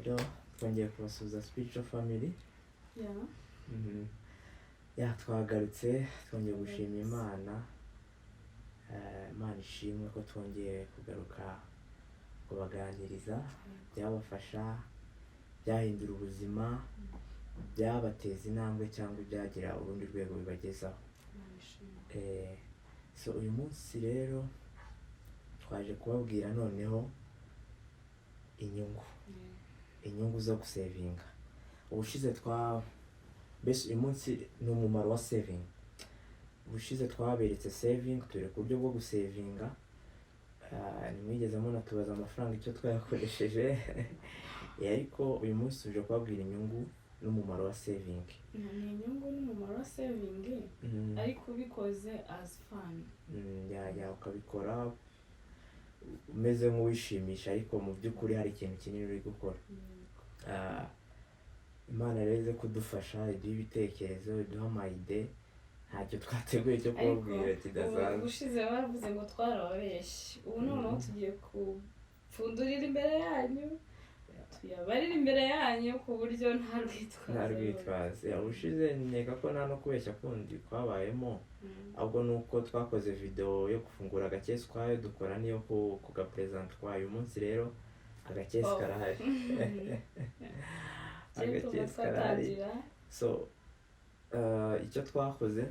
Rero twongeye kubasuhuza, spiritual family. Yeah, twagarutse, twongeye gushima Imana. Imana ishimwe ko twongeye kugaruka kubaganiriza byabafasha, byahindura ubuzima, byabateza intambwe cyangwa byagira urundi rwego bibagezaho. Imana ishimwe. So uyu munsi rero twaje kubabwira noneho inyungu, inyungu zo gusevinga. Ubushize twa, mbese uyu munsi ni umumaro wa saving. Ubushize twaberetse saving, tubereka uburyo bwo gusevinga. Ntimwigeze munatubaza amafaranga icyo twayakoresheje. Ariko uyu munsi tuje kubabwira inyungu n'umumaro wa saving. Ni inyungu n'umumaro wa saving, ariko ubikoze as fun. Yeah, ukabikora umeze nk'uwishimisha, ariko mu by'ukuri hari ikintu kinini uri gukora. Imana rero ize kudufasha, iduhe ibitekerezo, iduhe ama idea. Ntacyo twateguye cyo Ariko kubabwira kidasanzwe. Ubushize baravuze ngo twarababeshye. Ubu noneho tugiye gupfundurira imbere yanyu, tuyabarire imbere yanyu ku buryo nta rwitwazo. Nta rwitwazo. Yeah, ubushize nkeka ko nta no kubeshya kundi kwabayemo, ahubwo ni uko twakoze video yo gufungura agakesi kwayo, dukora n'iyo kugapresenta kwayo. Uyu munsi rero agakesi karahari. Tugiye tuba Agakesi karahari. twatangira. So icyo twakoze,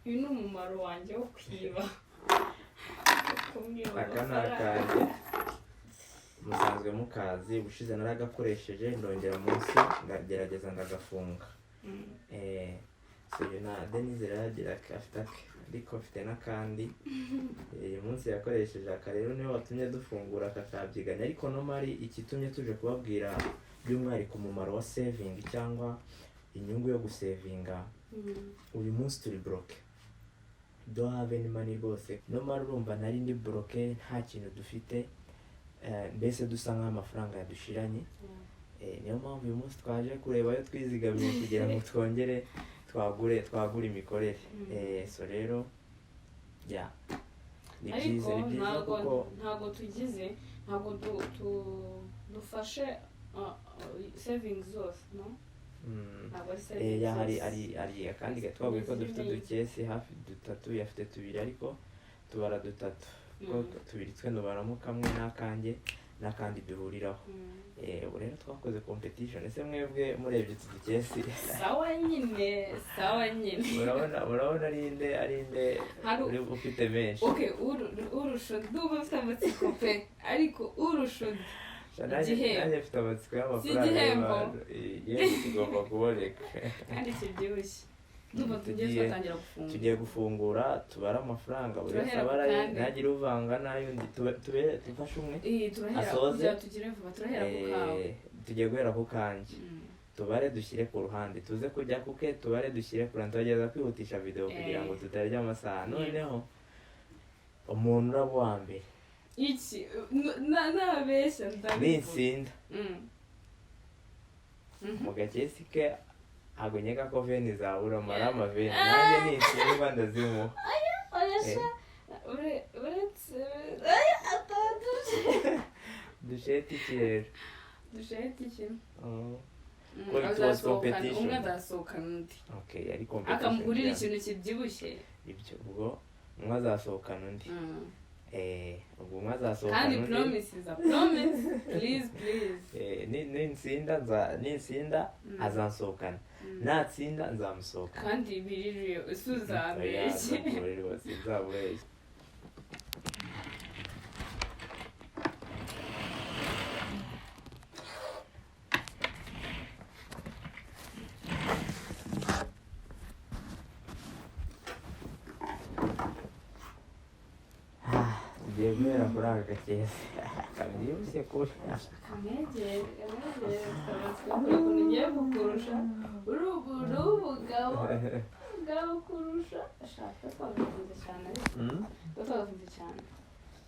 Uyu ni umumaro wanjye wo kwiba, kumwiba aka ni amafaranga. Akanjye musanzwe mukazi. Ubushize naragakoresheje, ndongera munsi ndagerageza ndagafunga. So uyu na Denise rero agira afite ake, ariko afite n'akandi. Uyu munsi yakoresheje aka, rero niwe watumye dufungura aka kabyiganya. Ariko normally ikitumye tuje kubabwira by'umwihariko umumaro wa saving cyangwa inyungu yo gusevinga, uyu munsi turi broke, don't have any money rwose. Normally urumva nari ndi broke, nta kintu dufite, mbese dusa nk'aho amafaranga yadushiranye. Niyo mpamvu uyu munsi twaje kureba ayo twizigamiye kugira ngo twongere twagure imikorere. So rero, yeah, ni Ariko byiza, ni byiza ntabwo kuko ntabwo tugize, ntabwo dufashe savings zose, no? Ntabwo ari savings Yeah, hari zose. hari akandi twabwiye ko dufite Zimwe. udukesi hafi dutatu, yafite tubiri ariko tubara dutatu, kuko tubiri twe nubaramo kamwe n'akanjye n'akandi duhuriraho. Ubu rero twakoze competition. Ese mwebwe murebye utu dukesi, Sawa nyine, sawa nyine. murabona ari nde uri ufite menshi? Okay, urusha undi, ndumva mfite amatsiko pe, ariko urusha undi Sha, nanjye igihembo. nanjye mfite amatsiko y'amafaranga Si igihembo. y'abantu. Igihembo kigomba kuboneka. Kandi kibyibushye. Ndumva tugiye twatangira gufunga. Tugiye gufungura, tubare amafaranga, buri wese Turahera ku abara aye, kandi. ntihagire uvanga n'ay'undi. Dufashe umwe Turahera asoze. kugira tugire vuba, turahera ku kawe. Tugiye guhera ku kanjye, tubare dushyire ku ruhande, tuze kujya kuke, tubare dushyire ku ruhande. Tugerageza kwihutisha video kugira ngo tutarya amasaha. Noneho umuntu uraba uwa mbere, Iki nabeshya ndabivuga. Ninsinda, mu gakesi ke ntabwo nkeka ko veni zabura, mara amaveni. Nanjye nintsindwa ndazimuha. Oya sha, uretse aya atanduje. Dushete iki rero? Dushete iki? Ko it was Azasohokana competition. umwe, azasohokana undi, Okay, yari competition. akamugurira Yeah. ikintu kibyibushye. Ibyo, ubwo umwe azasohokana undi. Ubwo umwe azasohokana Kandi undi. promise is a promise, please, please. Ninsinda azansohokana, natsinda nzamusohokana. Kandi biri real, ese Oya, uzambeshye? nzamubure rwose, nzamubeshye. Ah, tugiye guhera kuri aka gakesi kabyibushye kubi. Kamwegere, kamwegere, amatsiko ukuntu ngiye kukurusha. Uri umugabo, umugabo kurusha. Shaka twagafunze cyane, ariko twagafunze cyane,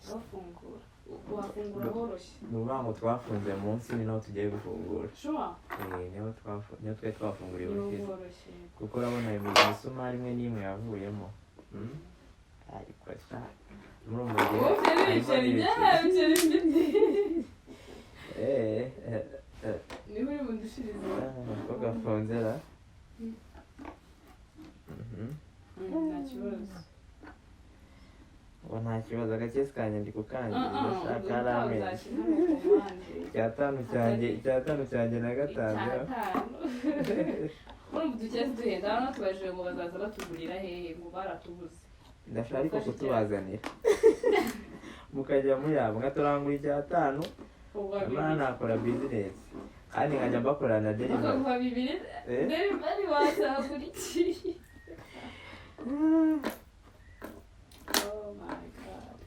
bafungura. Wafungura horoshye. Ni ukuvuga ngo twafunze munsi, ni naho tugiye gufungura. Sure. Eh, niho niho twari twafunguriye Niho ubushize. horoshye. Kuko urabona imisumari imwe n'imwe yavuyemo. Ariko sha, murumva ngewe Wowe harimo ibiceri n'ibiceri. byawe, ibiceri mfite. Eh, eh, eh. Niho uri bundushirize. Ah, ko gafunze ra. Nta kibazo. Ngo nta kibazo, agakesi kanjye ndi kukangiza. Ah, ah, shaka ubwo ari utaha amenyo. uzashyira no ku mpande. Icyatanu cyanjye, icyatanu cyanjye na gatanu. Icyatanu. Urumva udukesi duhenda, hano tubajije ngo bazaza batugurira hehe, ngo baratubuze. Ndashaka ariko kutubazanira mukajya muyaba nkaturangura icyatanu. Ubwo Nyamara bibiri. nakora business kandi nkajya mbakorera na delivery. Bakaguha bibiri. Eh? Delivery wazagura iki? Oh my God,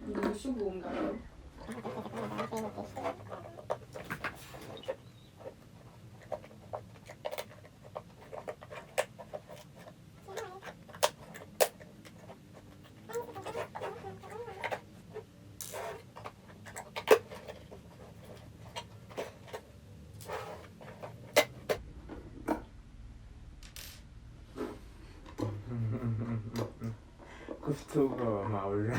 ndi gushugunga. Ko ufite ubwoba, mawuja?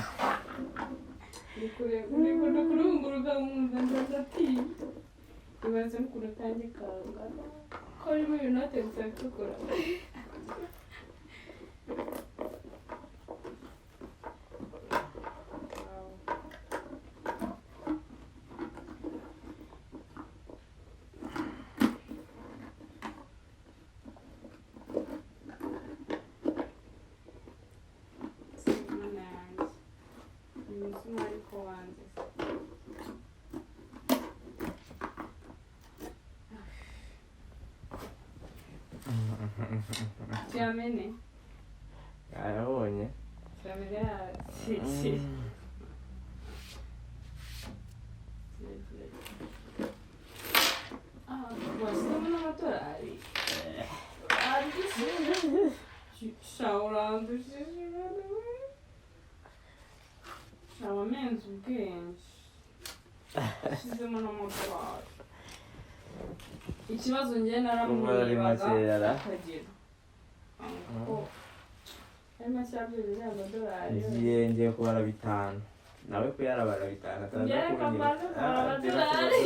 Ndi kureba, ndi kurunguruka nkumva ndatinya. Ibaze n'ukuntu kanjye kangana, ko harimo ibinote gusa bitukura. Wow. Mana yanjye, ni imisumari ariko wanze. Tuyamene. Yayabonye. Tuyamene ya. Ah, washyizemo n'amadolari. Urandushe. Sha, urandushije bana we. Sha, wamenze ubwenge. Ushyizemo n'amadolari. Ikibazo njye Ubwo ari naramurebaga makeya ra. akagira. Ko ari make yabyujuje amadolari. Ngiye kubara bitanu, nawe kuyarabara bitanu ataza. Njye reka Kunyura. mbanze kubara Ah, amadolari.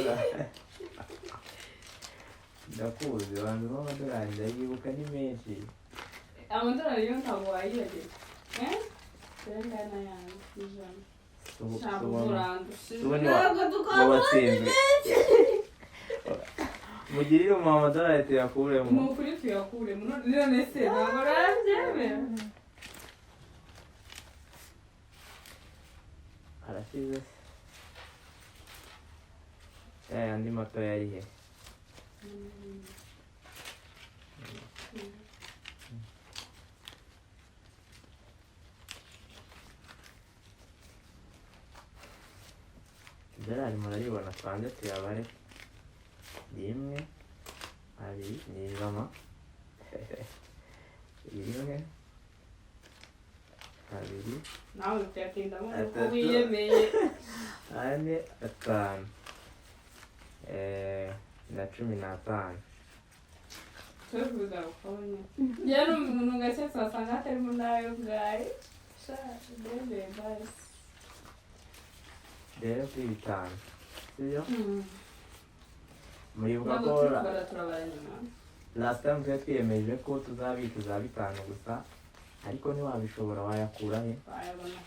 Ndakuzi, banzemo amadolari, ndayibuka ni menshi. Amadolari yo ntabwo wayibagirwa. Eh? Dore ngaya n'ayandi 100. Ntabwo urandushije. Tubone Ntabwo dukora. Watsinzwe, mugirire umu amadolari tuyakuremo. Ni ukuri tuyakuremo, none se ntabwo urabyemera? Arashize se? Ya yandi matoya ari he? Idolari muraribona, twanze tuyabare. Rimwe, abiri, ni 100. Rimwe, abiri, Nawe tuyatindamo nuko atatu, wiyemeye. ane, atanu, na 15. Twifuza gukabona njyewe ni umuntu gake wasanga hatarimo n'ayo ngayo. Sha, ndemeye basi. Rero kuri bitanu, sibyo? Muribuka Ntabwo ko turi kubara, turabara nyuma. Last time twari twiyemeje ko tuzabika za bitanu gusa, ariko ntiwabishobora, wayakura he? Wayabona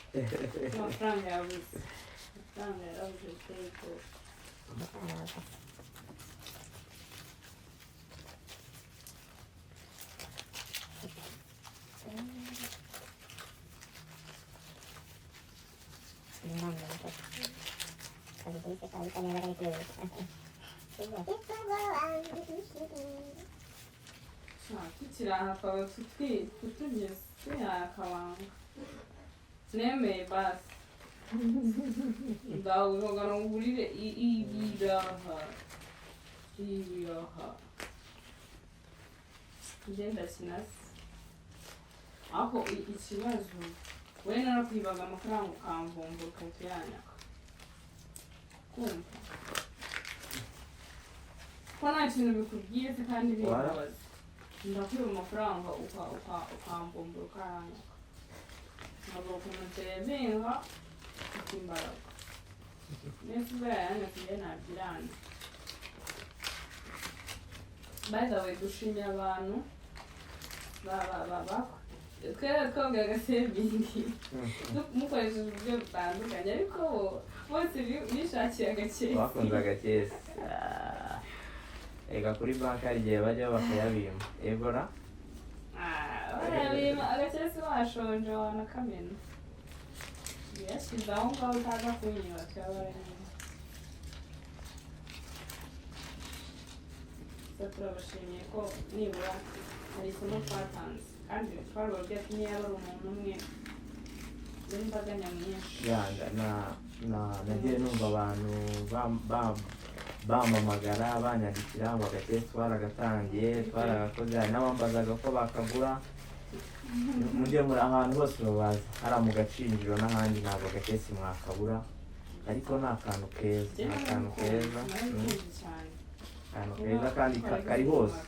amafaranga yabuze, amafaranga yarabuze biteye ubwoba. Sha, tukiri aha twaba tutugeze tuyaye akabanga. Nemeye basi, ndagana ngurire ibiraha, ibiraha. Njye ndakina se? Ariko ikibazo we narakwibaga amafaranga ukamvumbura ugahita uyanyaka. Kumva ko nta kintu bikubwiye se kandi bimbabaza, ndakwiba amafaranga ukambumbura ukaranyuka, ntabwo ukuntu nsevinga mfite imbaraga nese ubwo yayanyakuriye nabyirana. By the way, dushimira abantu ba ba ba ba twebwe twongeraga saving mukoresheje uburyo butandukanye, ariko bo bose bishakiye agakesi. Bakunze agakesi. Ah. Ega kuri banki hari igihe bajya bakayabima, yego ra. Ah, barabima agakesi, washonje wanakamena, yashyize aho ngaho utaza kunyiba tuyabara nyuma. Gusa turabashimiye ko nibura hari isomo twatanze, kandi twarababwiye ati niyo yaba ari umuntu umwe muri imbaga nyamwinshi. Ya, na nagiye numva abantu bampamagara, banyandikira ngo agakesi twaragatangiye, twaragakoze. Hari n'abambazaga ko bakagura. Mujye muri ahantu hose babaza, hariya mu Gacinjiro n'ahandi, ntabwo agakesi mwakabura, ariko ni akantu keza, ni akantu keza. Narabikunze cyane. Akantu keza kandi kari hose,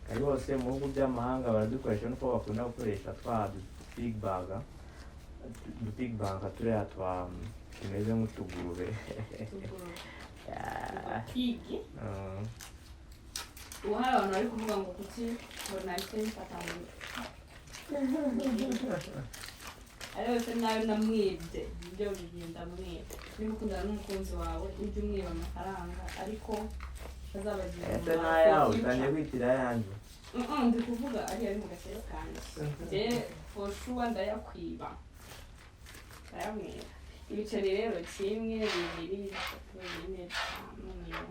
kari hose. Mu bihugu by'amahanga baradukoresha, nuko bakunda gukoresha twa piggy bank, du piggy bank turiya twa tumeze nk'utugurube. Tugurube. Yeah. Piggy. Ubu hari abantu bari kuvuga ngo kuki ngo nahise mfata ngo ariko se nawe namwibye, ibyo bigenda mwibye. Niba ukundana n'umukunzi wawe, ujye umwiba amafaranga, ariko azabagira Ese umumaro n'ayawe for future. Utangiye kwitira ayanjye. Ndi kuvuga ariya ari mu gakero kanjye. Njye for sure ndayakwiba, ndayamwiba. Ibiceri rero: kimwe, bibiri, bitatu, bine, bitanu, 50.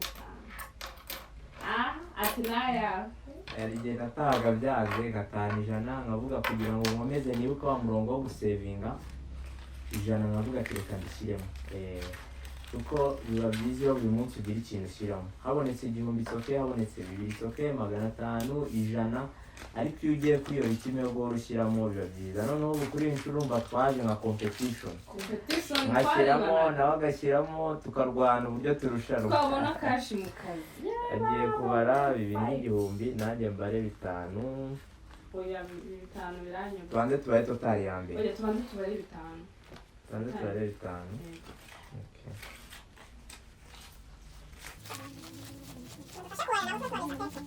Ah, ati n'ayawe. Hari igihe natahaga byanze ngatahana 100, nkavuga kugira ngo nkomeze nibuke wa murongo wo gusevinga 100, nkavuga ati reka ndishyiremo. Kuko biba byiza iyo buri munsi ugira ikintu ushyiramo. Habonetse 1000 it's okay, habonetse 2 it's okay, 500, 100, ariko iyo ugiye kuri iyo rythme yo guhora ushyiramo biba byiza. Noneho ubu kuri iyi nshuro urumva twaje nka competition. Competition. Nkashyiramo, Twarebanaga. nawe agashyiramo, tukarwana uburyo turushanwa. Twabona cash mu kazi. Agiye kubara bibiri n'igihumbi, nanjye mbare bitanu. Oya, bitanu biranyura. Tubanze tubare total ya mbere. Oya, tubanze tubare bitanu. Tubanze tubare bitanu. Yego. Okay. 130.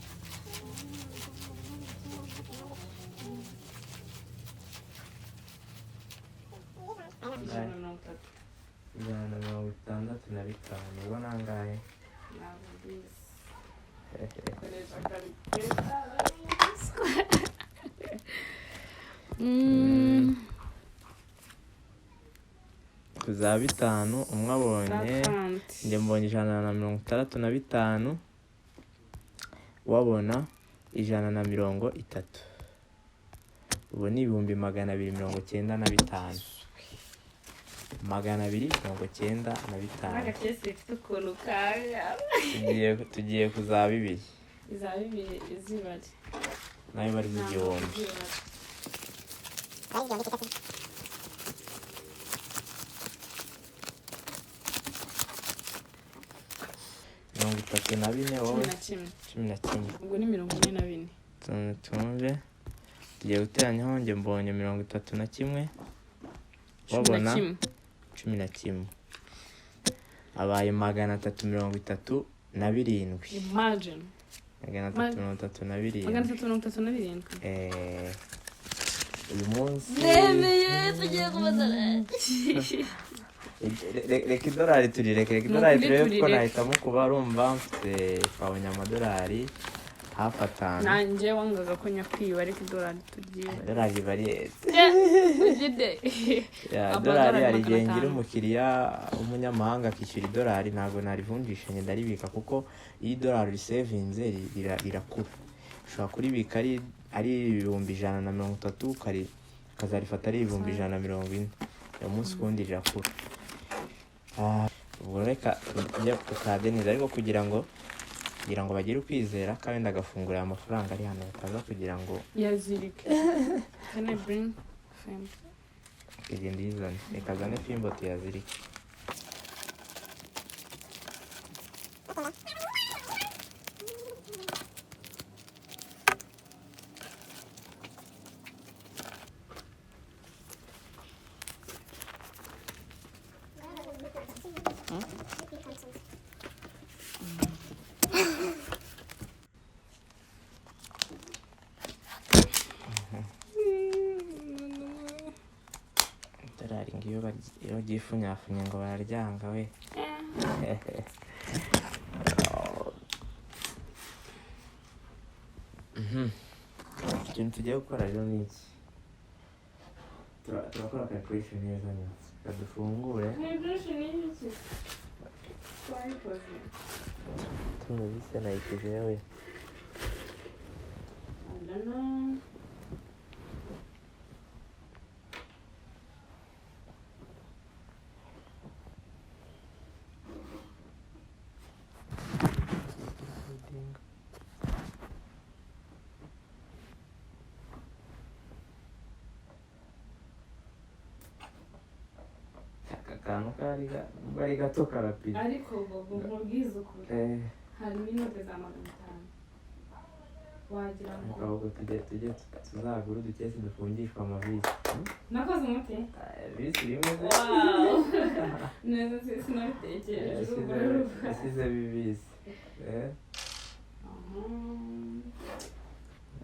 165, ubwo nangahe? Ntabwo mbizi, koresha calculator. Kuza bitanu, umwe abonye, njye mbonye 165, wabona 130. Ubu ni 295,000, 295. N'agakesi gafite ukuntu kaga. Tugiye kuza bibiri. Iza bibiri izibare. Nayo bari mu 1000. Izibare. 34 wowe. 11. 11. Ubwo ni 44. Tumve, tugiye guteranyaho. Njye mbonye 31. Cumi na Wabona kimwe. 11, abaye 337. Imagine. 337. 337. Uyu munsi Nemeye, tugiye kubaza. Reka idolari turireke, reka Ni idolari ukuri turebe, kuko turireke. nahitamo kuba rumva mfite, twabonye amadolari hafi 5. Nanjye wangaga ko nyakwiba, ariko idolari tugiye. Idolari riba rihenze. Ugide. Ya, Amadolari idolari hari igihe 500. ngira umukiriya w'umunyamahanga akishyura idolari, ntabwo narivunjisha, ngenda ribika, kuko iyo idolari risevinze rirakura. Ushobora kuribika ari 130,000, ukazarifata ari 140,000 uyu munsi, ukundi rirakura. Ah, ubwo reka tujye ku neza, ariko kugira ngo bagire ukwizera, kandi agafungura aya mafaranga ari hano bataza kugira ngo Yazirike. Can I bring fimbo? Igenda uyizane, reka azane fimbo tuyazirike. Idolari ngo iyo ryifunyafunya ngo bararyanga we. Ikintu tugiye gukora rero ni iki? Turakora calculation neza nyuma. Reka dufungure. Calculation ni iki? Twayikoze. Tumubise nayikije we. I don't know. Aka kantu kari nubwo ari gato karapima. Ariko ngo nkubwize ukuri, harimo inote za 500, wagira ngo Ahubwo tujye tuzagure udukesi dufungishwa amavisi. Nakoze umuti. Visi rimwe ze. Wow, neza, sinabitekereje ubwo rero. Yasize bibisi.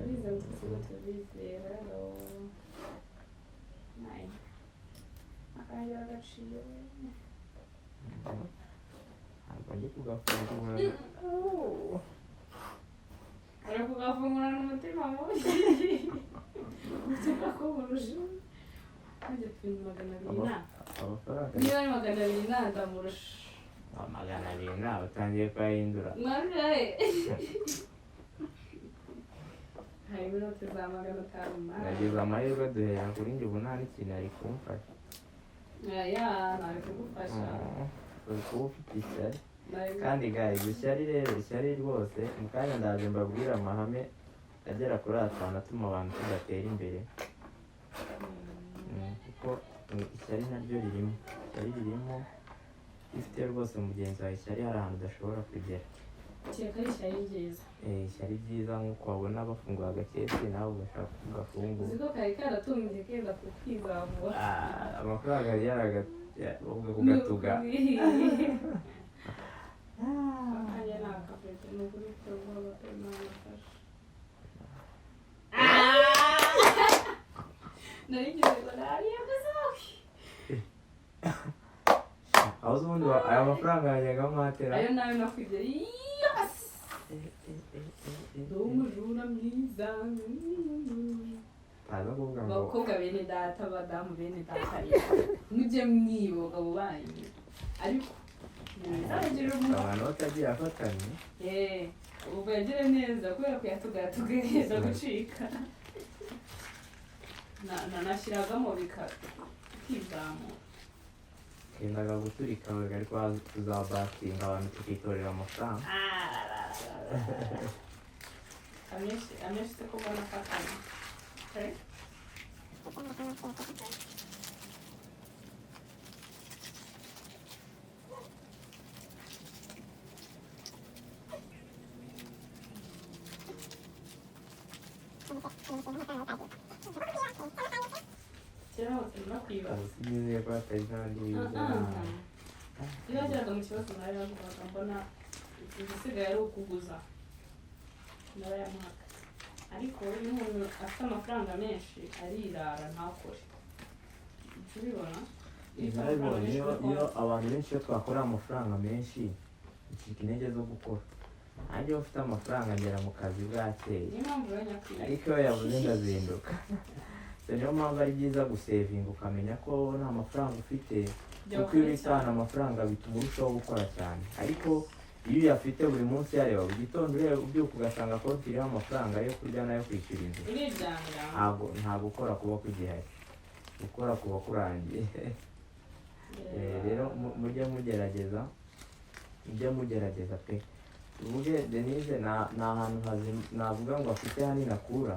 Bize ngo tusibe tubizi rero nayi akangira agaciro. Ntabwo ndi kugafungura. Uri kugafungurana umutima mubi, utuka ko murusha nanjye turi 200 na Amafaranga niba ari 200 na ndamurusha. 200 nawe utangiye kuyahindura. Mwangaye harimo inote za 500 ma. Nagize amahirwe duhera kuri njye, ubu nta n'ikintu ari kumfasha. Ya, nari kugufasha. Uri kuba ufite ishyari. Nari Kandi guys, ishyari rero, ishyari rwose, mu kanya ndaje mbabwire amahame agera kuri atanu atuma abantu tudatera imbere. Kuko ishyari naryo ririmo, ishyari ririmo. Iyo ufite rwose mugenzi wawe ishyari, hari ahantu udashobora kugera. Kereka ari ishyari ryiza. Ishyari ryiza, nk'uko wabona bafunguye agakesi nawe ugashaka kugafungura. Uzi ko kari karatumbye kenda kukizamura. Ah, amafaranga yari bavuga kugatuga. Akanya ni akafete, ni ukuri mfite ubwoba pe, Imana ifashe. Nari ngize ngo nariye gusa. Aho uzi ubundi aya mafaranga yajyaga matera. Ayo nayo nakwibye, yes, ndi umujura mwiza. Ntaza kuvuga ngo Abakobwa bene data, abadamu bene data rero, mujye mwiba abagabo banyu, ariko muzabagirira umumaro. Abantu batagiye afatanye. Eh, ubwo yagire neza kubera kuyatugatugereza gucika. Nashyiragamo bikizamura. Kendaga guturika we, ariko tuzabakinga abantu tukitorera amafaranga. Amenshi se ko mbona afatanye? Eh? Kera hose nakwiba. Ubu sinizeye ko hatari n'abandi bize. Iyo yageraga mu kibazo nawe yavugaga mbona igisigaye ari ukuguza, nawe yamuhaga. Ariko iyo umuntu afite amafaranga menshi arirara ntakore. Ujya ubibona? Iyo ufite amafaranga Narabibonye. menshi Iyo kuri iyo konti. Abantu benshi iyo twakorera amafaranga menshi bicika intege zo gukora. Nanjye iyo ufite amafaranga ngera mu kazi bwakeye. Niyo mpamvu rero nyakwiba. Ariko iyo yabuze ndazinduka. So niyo mpamvu ari byiza gusevinga, ukamenya ko nta mafaranga ufite, Jya kuko iyo ukore ubitse ahantu amafaranga bituma urushaho gukora cyane. Ariko iyo uyafite buri munsi uyareba, buri gitondo ureba, ubyuka ugasanga konti iriho amafaranga yo kurya n'ayo kwishyura inzu, Uriryamira. ntabwo nta gukora kuba kugihari, gukora kuba kurangiye. Rero mujye mugerageza, mujye mugerageza pe. Tuvuge Denise nta hantu hazima navuga ngo afite hanini akura,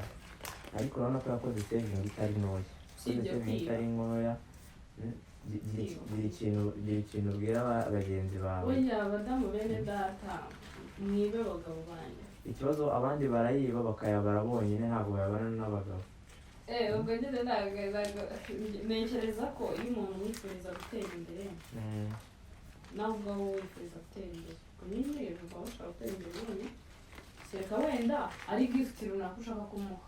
ariko urabona ko yakoze saving itari ntoya, yakoze Usibye saving kwiba. itari ntoya. Gira ikintu ubwira bagenzi bawe. Burya abadamu bene data, Mwibe abagabo banyu. Ikibazo, abandi barayiba bakayabara bonyine, ntabwo bayabara n'abagabo. Ubwo nyine ntabwo ntekereza ko iyo umuntu wifuriza gutera imbere, nawe ubwawe wifuza gutera imbere, ubwo nyine uba ushaka gutera imbere wenyine, kereka wenda ari gift runaka ushaka kumuha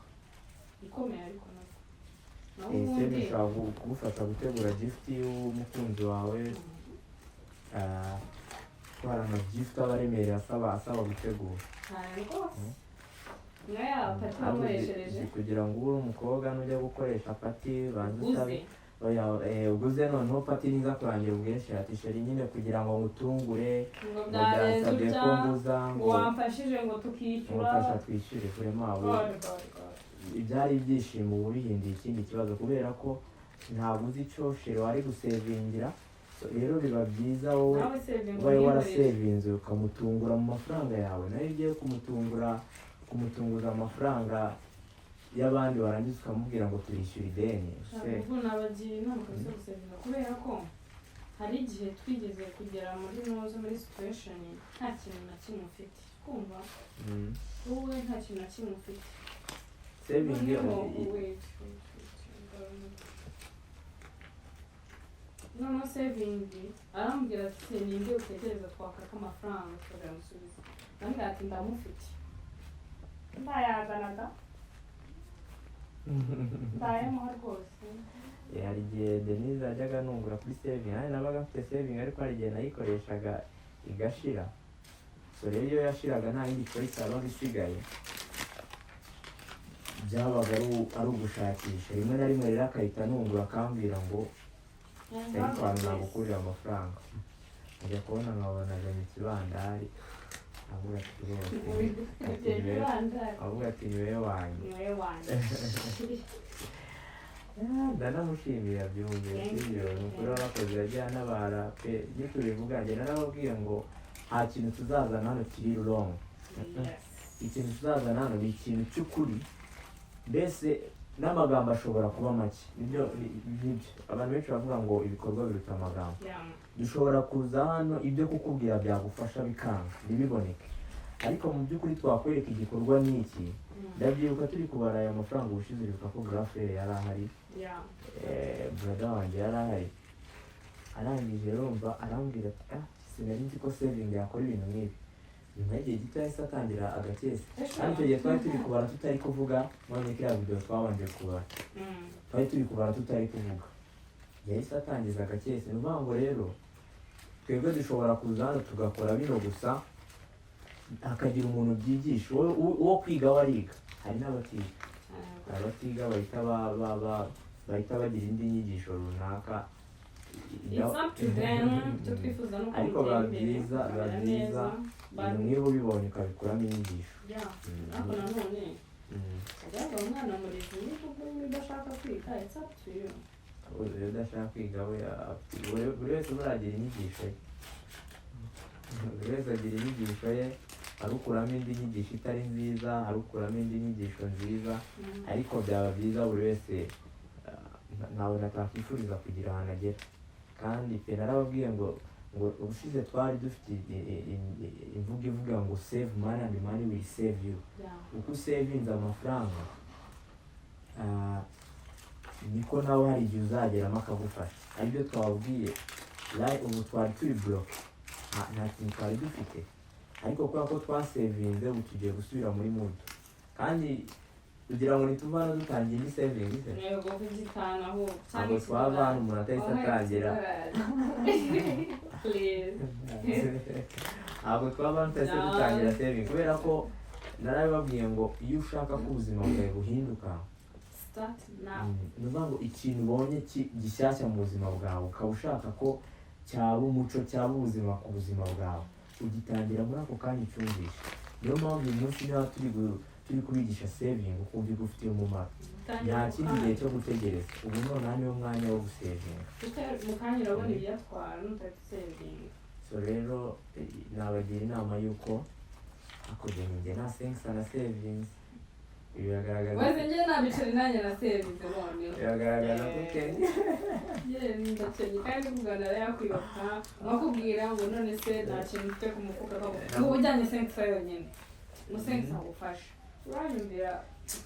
ikomeye, ariko nabwo naho Saving ubundi ishobora kugufasha gutegura gift y'umukunzi wawe. Gutwara ama gift aba aremereye, asaba gutegura. Cyane rwose, nka ya party Ahubwo wakoreshereje. Kugira ngo ube uri umukobwa, nujya gukoresha party banza usabe. Uguze. Oya, uguze, noneho party niza kurangira ubwinshi ati: "Chéri, nyine kugira ngo ngutungure ngo ngo byarenze byansabye utya ko nguza ngo ngo wamfashije ngo tukishyura." Ngo mfasha twishyure vraiment. God, God, God. Ibyari ibyishimo ubu bihinduye ikindi kibazo, kubera ko ntabwo uzi icyo chéri wari gusevingira. So, rero biba byiza wowe Nawe saving ubaye umwihorere. warasevinze ukamutungura mu mafaranga yawe. Nayo ugiye kumutunguza amafaranga y'abandi, warangiza ukamubwira ngo turishyura ideni se. Ubwo nabagira inama kabisa gusevinga, kubera ko hari igihe twigeze kugera muri nozo, muri situation nta kintu na kimwe ufite, kumva wowe nta kintu na kimwe ufite. Saving Noneho wait, wait, wait, noneho saving arambwira ati: "Se ninde utekereza twakaka amafaranga tukayamusubiza?" Ndamubwira ati: "Ndamufite, ndayazana da, ndayamuha rwose." Hari igihe Denise yajyaga nungura kuri saving. Nanjye nabaga mfite saving, ariko hari igihe nayikoreshaga igashira. So rero iyo yashiraga nta yindi choice yabaga isigaye, byabaga ari ugushakisha. Rimwe na rimwe rero akahita anungura akambwira ngo: "Ariko ahantu nagukurira amafaranga." Njya kubona nkabona azanye ikibandari, avuga ati: "Rwose," ati, avuga ati: "Ni wowe wanjye." Ni wowe wanjye. Ndanamushimira byumve. Thank you. Sibyo? Ni ukuri warakoze, yagiye anabara pe. Iyo tubivuga, njye narababwiye ngo nta kintu tuzazana hano kiri wrong. Ikintu tuzazana hano ni ikintu cy'ukuri, mbese n'amagambo ashobora kuba make. Nibyo, nibyo abantu benshi bavuga ngo ibikorwa biruta amagambo. Dushobora kuza hano ibyo kukubwira byagufasha bikanga, ntibiboneke, ariko mu by'ukuri twakwereka igikorwa ni iki. Ndabyibuka turi kubara aya mafaranga ubushize, uribuka ko grafere yari ahari? Brother wanjye yari ahari. Arangije urumva arambwira ati: "Ah, sinari nzi ko saving yakora ibintu nk'ibi." Nyuma y'igihe gito yahise atangira agakesi, kandi icyo gihe twari turi kubara tutari kuvuga. None kiriya video twabanje kubara, twari turi kubara tutari kuvuga, yahise atangiza agakesi. Ni ukuvuga ngo rero twebwe dushobora kuza hano tugakora bino gusa, hakagira umuntu byigisha. Uwo kwiga we ariga, hari n'abatiga. Hari abatiga bahita bahita bagira indi nyigisho runaka. It's up to them. Icyo twifuza ni uko Ariko mutera biba imbere, byiza, biba mukamera byiza neza. ibintu nk'ibi ubibonye ukabikuramo inyigisho. Ariko nanone agaragara umwana murezi, niba ubwo udashaka kwiga, it's up to you. Iyo udashaka kwiga we buri wese buriya agira inyigisho ye, buri wese agira inyigisho ye. Hari ukuramo indi nyigisho itari nziza, hari ukuramo indi nyigisho nziza. Ariko byaba byiza buri wese, ntawe natakwifuriza kugira ahantu agera. Kandi pe, narababwiye ngo ubushize twari dufite imvugo ivuga ngo "Save money and money will save you." Uko usevinze amafaranga, niko nawe hari igihe uzageramo akagufasha. Aribyo twababwiye. Ubu twari turi broke, nta kintu twari dufite, ariko kubera ko twasevinze, ubu tugiye gusubira muri mood. Kandi kugira ngo ntituva hano dutangiye indi saving se? Yego, ku gitanu ahubwo. Ntabwo twava hano umuntu atahise atangira. Please. Ntabwo twaba hano tutahise dutangira saving, kubera ko narabibabwiye ngo iyo ushaka ko ubuzima bwawe buhinduka, Start now. Ni ukuvuga ngo ikintu ubonye gishyashya mu buzima bwawe, ukaba ushaka ko cyaba umuco, cyaba ubuzima ku buzima bwawe, ugitangira muri ako kanya ucyumvishe. Niyo mpamvu uyu munsi niba turi kubigisha saving, ukumva igufitiye umumaro, nta kindi gihe cyo gutegereza. Ubu nonaha niwo mwanya wo gusevinga. Mu kanya urabona ibiyatwara nutahita usevinga. So rero nabagira inama y'uko hakurya njye nta senkisa na savings. Biragaragaza Wese njye nta biceri nanjye nasevinze noneho. Biragaragaza ko ukennye. Yewe, ndakennye kandi kuvuga narayakwibuka, nkakubwira ngo none se nta kintu mfite ku mufuka, ngo ujyanye 500 yonyine, ngo 500 agufashe, uranyumvira?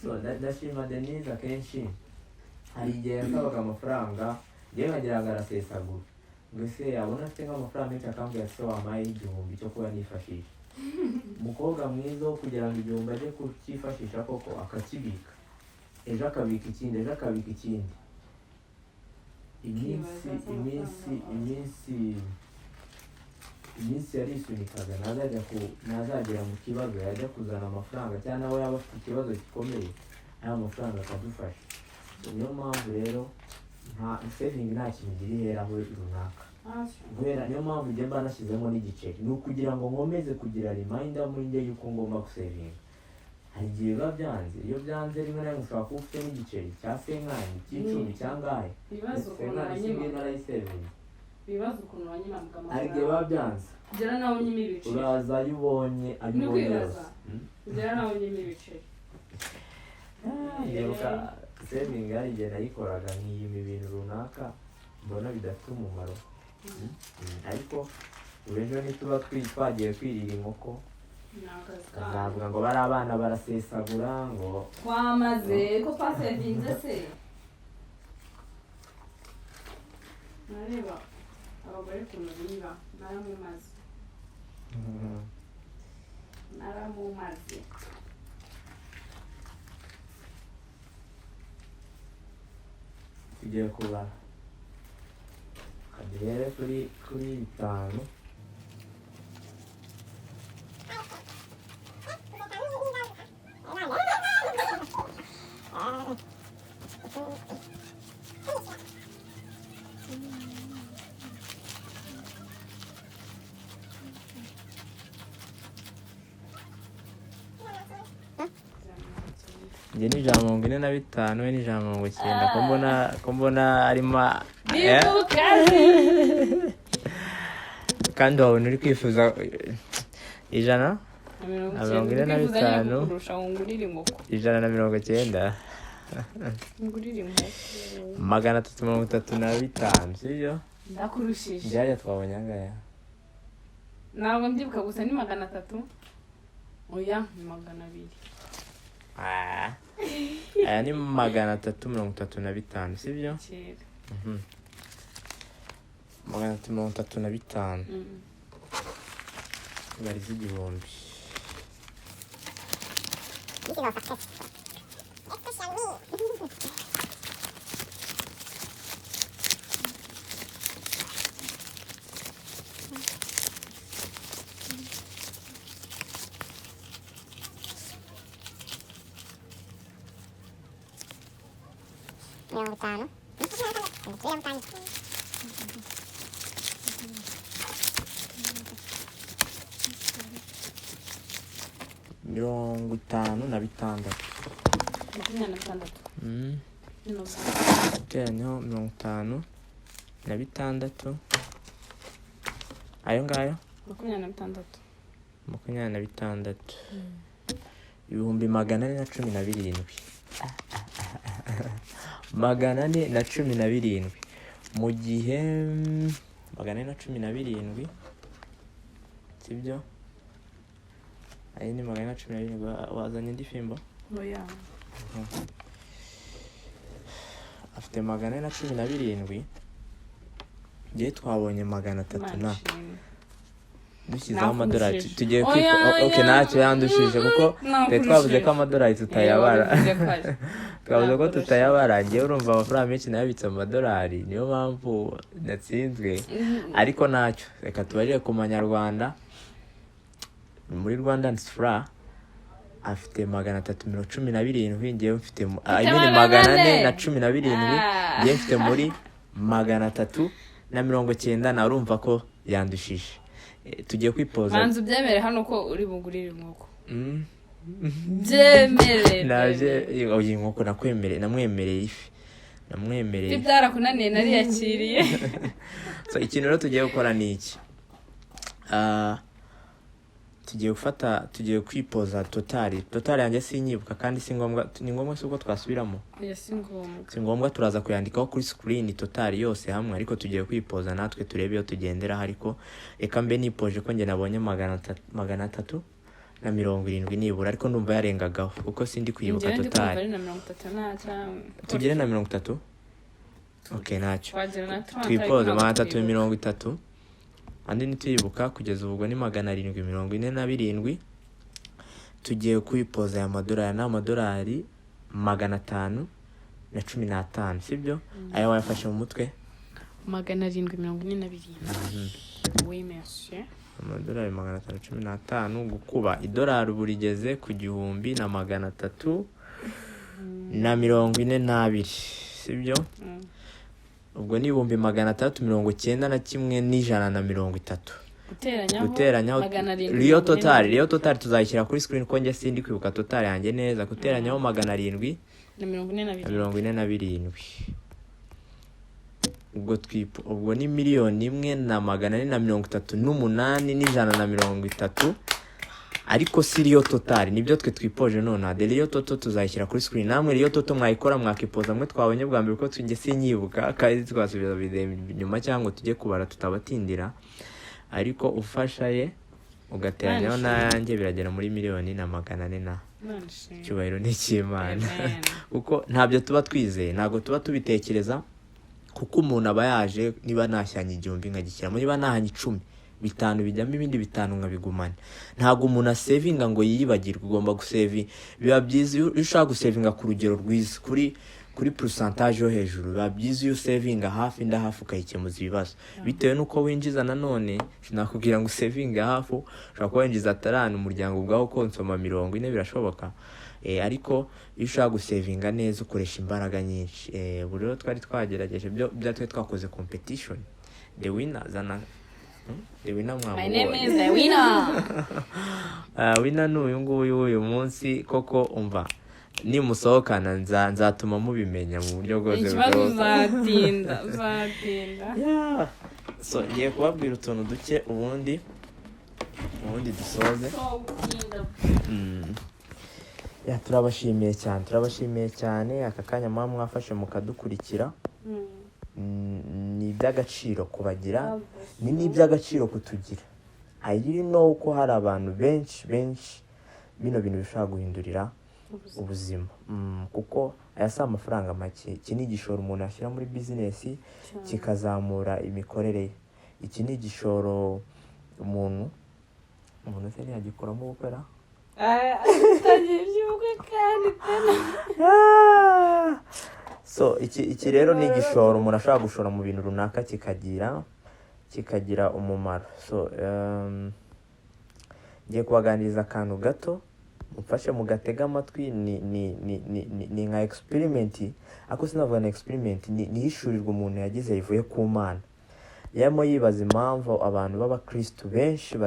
So, ndashima Denise. Akenshi hari igihe yasabaga amafaranga, njyewe nkagira ngo arasesagura, ngo ese yabona afite nk'amafaranga menshi akambwira, "Se wampaye 1000 cyo kuba nifashisha?" Umukobwa mwiza wo kugira ngo 1000 ajye kucyifashisha koko, akakibika, ejo akabika ikindi, ejo akabika ikindi, iminsi Ukibaza se iminsi amafaranga. Iminsi yarisunikaga, ntazajya ku ntazagera mu kibazo yajya kuzana amafaranga, cyangwa nawe yaba afite ikibazo gikomeye, aya mafaranga akadufasha. So, niyo mpamvu rero nta saving, nta kintu igira iheraho runaka. Ntacyo. Guhera niyo mpamvu njye mba nashyizemo n'igiceri, ni ukugira ngo nkomeze kugira reminder muri njye yuko ngomba gusevinga. Hari igihe biba byanze, iyo byanze rimwe na rimwe ushobora kuba ufite n'igiceri cya 50, cy'icumi, cyangahe. Ibibazo ukuntu 50 simwe wanyima narayisevinze. Ibibazo ukuntu wanyimambwa Hari igihe amafaranga. biba byanze. Ugera nawe unyima ibiceri. Uraza ayo ubonye, ayo Ni ubonye ukwibaza. yose. Ugera nawe unyima ibiceri. Ndibuka saving hari igihe nayikoraga nkiyima ibintu runaka mbona bidafite umumaro. Ariko ubu ejo nituba twagiye kwirira inkoko, Ni akazi kanyu. bazavuga ngo bari abana barasesagura ngo. Twamaze ko twasevinze se, nareba abagore ukuntu biba, naramumaze, naramumaze. Tugiye kubara, kaduhere kuri bitanu. Njye ni 145, we ni 190. Ko mbona arimo Bibukazi. Kandi wabona uri kwifuza ijana na na 45. Twifuza kukurusha ngo ngurire inkoko. 190. Ngurire inkoko. 335, sibyo? Ndakurushije. Byajya twabonye angaya? Ntabwo mbyibuka, gusa ni 300, oya, ni 200. Ah. Aya ni 335, sibyo? Kera. 335. Bariza 1000. This is all success. Especially me. 50. 50. 56. 26. 50. Guteranyaho 56, ayo ngayo. 26. 26, 417,000, 417, mu gihe 417, sibyo? Ayo ni 417. Wazanye indi fimbo? Oya. Afite 417, ngewe twabonye 300 na Imana ishimwe. Dushyizeho amadolari Nakurushije. tugiye Oya, kwipa. Ok. Oya. Ntacyo yandushije kuko twari twavuze ko amadolari tutayabara. Wabivuze kare. Twavuze ko Nakurushije. tutayabara. Ngewe urumva amafaranga menshi nayabitse mu madolari, niyo mpamvu natsinzwe, ariko ntacyo, reka tubarire ku manyarwanda, muri Rwandan franc. Afite 317, ngewe mfite I mean, 400. 417. Ah. Ngewe mfite muri 390 na, urumva ko yandushije. Tugiye kwipoza. Banza ubyemere hano ko uri bugurire inkoko. Byemere. Naje iyi nkoko nakwemereye, namwemereye ifi, namwemereye Ifi ifi. byarakunaniye, nariyakiriye. So ikintu rero tugiye gukora ni iki? Ah, Tugiye gufata, tugiye kwipoza total. Total yanjye sinyibuka, kandi si ngombwa. Ni ngombwa si ubwo twasubiramo? Oya, si ngombwa. Si ngombwa, turaza kuyandikaho kuri screen total yose hamwe, ariko tugiye kwipoza natwe turebe iyo tugenderaho. Ariko reka mbe nipoje ko njye nabonye 370 nibura, ariko ndumva yarengagaho kuko sindi kwibuka. Njyewe ndi kumva Total ari na 30 na cyangwa tugere na 30. Okay, ntacyo. Twagera na 30. Twipoze Ariko magana atatu ntabwo 30, andi ntituyibuka. Kugeza ubwo ni 747. Tugiye kwipoza aya madolari, ni amadolari 515, sibyo? Aya wayafashe mu mutwe? 747, oui monsieur. Amadolari 515 gukuba idolari ubu rigeze ku 1342, sibyo? Mm. Ubwo ni 691,130. Guteranyaho Guteranyaho 700 riyo 40 total, riyo total tuzayishyira kuri screen ko njye sindi kwibuka total yanjye neza. Guteranyaho 700 na 47. Na 47, ubwo ubwo ni 1,438,130, ariko si riyo total, nibyo twe twipoje nonaha. The real total tuzayishyira kuri screen. Namwe real total mwayikora, mwakipoza mwe twabonye bwa mbere, kuko njye sinyibuka kandi twasubiza video inyuma cyangwa tujye kubara tutabatindira. Ariko ufasha ye ugateranyaho n'ayanjye, biragera muri miliyoni na 400 na Imana ishimwe. Icyubahiro ni icy'Imana. Amen. Kuko ntabyo tuba twizeye, ntabwo tuba tubitekereza, kuko umuntu aba yaje, niba nashyanye 1000 nkagishyiramo, niba nahanye 10, 5 bijyamo, ibindi 5 nkabigumana. Ntabwo umuntu asevinga ngo yiyibagirwe. Ugomba gusevinga. Biba byiza iyo ushaka gusevinga ku rugero rwiza, kuri pourcentage yo hejuru. Biba byiza iyo usevinga hafi nda hafi, ukayikemuza ibibazo bitewe n'uko winjiza. Nanone sinakubwira ngo usevinge hafi. Ushobora kuba winjiza 30, umuryango ubwawo ukonsoma 40, birashoboka. Ariko iyo ushaka gusevinga neza ukoresha imbaraga nyinshi. Ubu rero twari twagerageje byo bya twari twakoze competition, the winner zana. The winner My name mwamubonye. is the winner. Ah, winner ni uyu nguyu w'uyu munsi koko. Umva, nimusohokana nzatuma mubimenya mu buryo bwose Ikibazo bushoboka. uzatinda, uzatinda. Yeah. So ngiye kubabwira utuntu duke, ubundi dusoze. So utinda. Yeah, turabashimiye cyane, turabashimiye cyane aka kanya muba mwafashe mukadukurikira. Ni iby'agaciro kubagira, ni n'iby'agaciro kutugira. I really know ko hari abantu benshi benshi bino bintu bishobora guhindurira ubuzima. Kuko aya si amafaranga make. Iki ni igishoro umuntu ashyira muri bizinesi kikazamura imikorere ye. Iki ni igishoro umuntu se ntiyagikuramo ubukwe ra? Atangiye iby'ubukwe kandi tena. Ah! So iki rero ni igishoro umuntu ashobora gushora mu bintu runaka kikagira umumaro. So ngiye kubaganiriza akantu gato, mufashe mugatega amatwi. Ni nka experiment, ariko sinavuga na experiment, ni ihishurirwa umuntu yagize rivuye ku Mana. Yarimo yibaza impamvu abantu b'abakristu benshi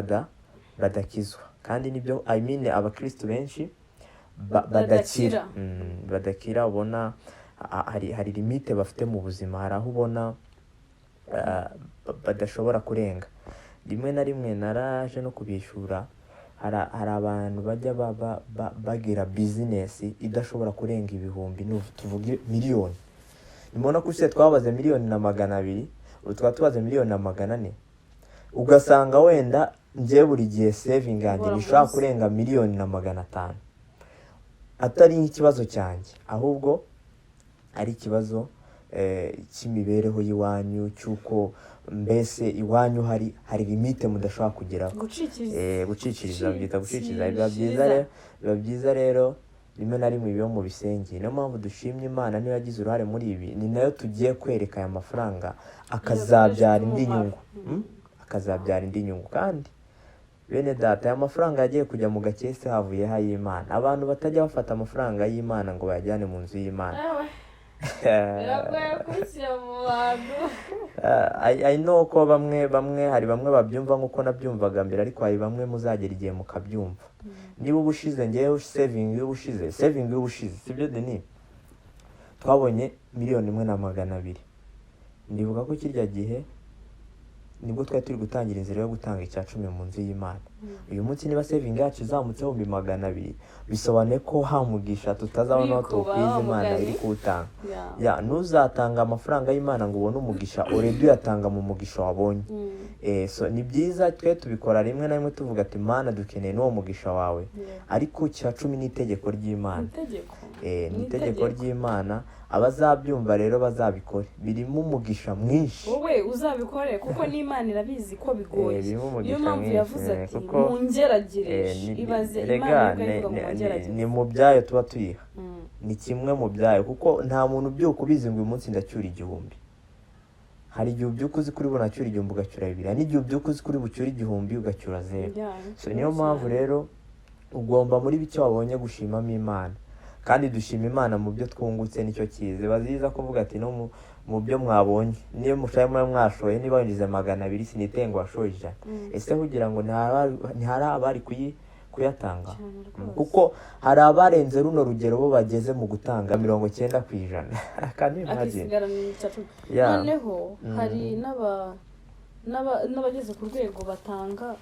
badakizwa, kandi nibyo, I mean, abakristu benshi badakira. Badakira. Badakira. Ubona hari limite bafite mu buzima, hari aho ubona badashobora kurenga. Rimwe na rimwe naraje no kubishyura. Hari abantu bajya bagira bizinesi idashobora kurenga ibihumbi, tuvuge miliyoni. Nimubona ko ushize twabaze 1,200,000, ubu tukaba tubaze 1,400,000, ugasanga wenda njye buri gihe saving yanjye Uhora ntishobora munsi. kurenga 1,500,000, atari nk'ikibazo cyanjye, ahubwo ari ikibazo cy'imibereho y'iwanyu, cy'uko mbese iwanyu hari limite mudashobora kugeraho. Gucikiriza. Gucikiriza, babyita gucikiriza. Biba byiza rero, biba byiza rero rimwe na rimwe biba mu bisenge. Niyo mpamvu dushimye Imana, niyo yagize uruhare muri ibi, ni nayo tugiye kwereka aya mafaranga akazabyara indi nyungu. Akazabyara indi nyungu. Kandi bene data, aya mafaranga yagiye kujya mu gakese, havuyeho ay'Imana. Abantu batajya bafata amafaranga y'Imana ngo bayajyane mu nzu y'Imana. Ewe, biragoye kubishyira mu bantu. I know ko bamwe hari bamwe babyumva nk'uko nabyumvaga mbere, ariko hari bamwe muzagera igihe mukabyumva. Niba ubushize ngewe saving y'ubushize, saving y'ubushize, sibyo Denis, twabonye 1,200,000. Ndibuka ko kirya gihe Nibwo twari turi gutangira inzira yo gutanga icya cumi mu nzu y'Imana. Uyu munsi niba saving yacu izamutseho 200,000, bisobanuye ko hamugisha tutazabona aho Wikuba, tuwukwiza Imana mugani. iri kuwutanga. Yeah. Ya, ntuzatanga amafaranga y'Imana ngo ubone umugisha. Already uyatanga mu mugisha wabonye. So ni byiza, twe tubikora rimwe na rimwe tuvuga ati: "Mana, dukeneye n'uwo mugisha wawe." Ariko icya cumi ni itegeko ry'Imana. Itegeko. Ni Ni itegeko itegeko. ry'Imana. Abazabyumva rero bazabikore, birimo umugisha mwinshi. Wowe uzabikore kuko n'Imana irabizi ko bigoye. Birimo Niyo umugisha mpamvu mwinshi, yavuze ati kuko, mungeragereshe. Ibaze rega, Imana ivuga ngo mungerageze. Ni mu byayo tuba tuyiha, ni kimwe mu byayo, kuko nta muntu ubyuka ubizi ngo uyu munsi ndacyura 1000. Hari igihe ubyuka uzi kuri bunacyura 1000 ugacyura 2, hari n'igihe ubyuka uzi kuri bucyure 1000 ugacyura 0. So niyo mpamvu rero ugomba muri bike wabonye gushimamo Imana, kandi dushima Imana mu byo twungutse, nicyo cyiza. Baziza kuvuga ati no mu byo mwabonye, niyo mushaye muba mwashoye, niba winjiza 200, siniteye ngo washoye 100. Ese kugira ngo ntihari abari kuyatanga? Cyane rwose. Kuko hari abarenze runo rugero, bo bageze mu gutanga 90%. Can you imagine? Akisigarana icya cumi. Noneho hari n'abageze ku rwego batanga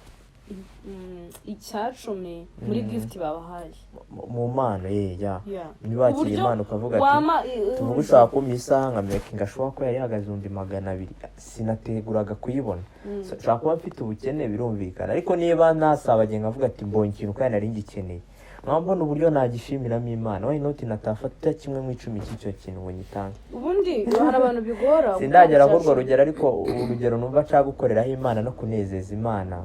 icya cumi muri gift babahaye. Mu mpano ye ya niba wakira Uburyo impano ukavuga ati wama tuvuge ushobora kumpa isaha nka making ashobora kuba yari ihagaze 200,000, sinateguraga kuyibona. So, nshobora kuba mfite ubukene, birumvikana, ariko niba nasabagiye nkavuga ati mbonye ikintu kandi nari ngikeneye, nkaba mbona uburyo nagishimiramo Imana, why not natafata kimwe mu icumi cy'icyo kintu ngo nyitange? Ubundi hari abantu bigora Sindagera gutanga kuri urwo icya cumi. rugero, ariko urugero numva nshaka gukoreraho Imana no kunezeza Imana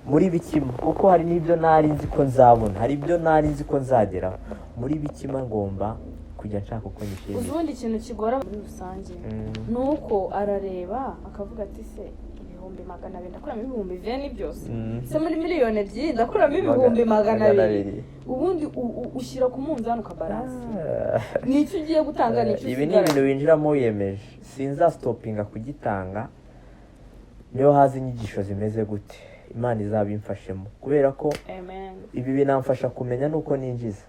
muri bikima, kuko hari n'ibyo nari nzi ko nzabona, hari ibyo nari nzi ko nzageraho, muri bikima ngomba kujya nshaka uko Uzi nyishimira. ubundi ikintu kigora muri rusange ni uko arareba akavuga ati: "Se 200,000 ndakuramo 20,000 byose? Se muri 2 miliyoni ndakuramo 200,000?" 200. Ubundi ushyira ku munzani ukabaransa nicyo ugiye gutanga, nicyo Ibi ni usigaranye. ibintu winjiramo wiyemeje: sinzastopinga kugitanga niyo haza inyigisho zimeze gute, Imana izabimfashemo, kubera ko Amen. ibi binamfasha kumenya nuko ninjiza.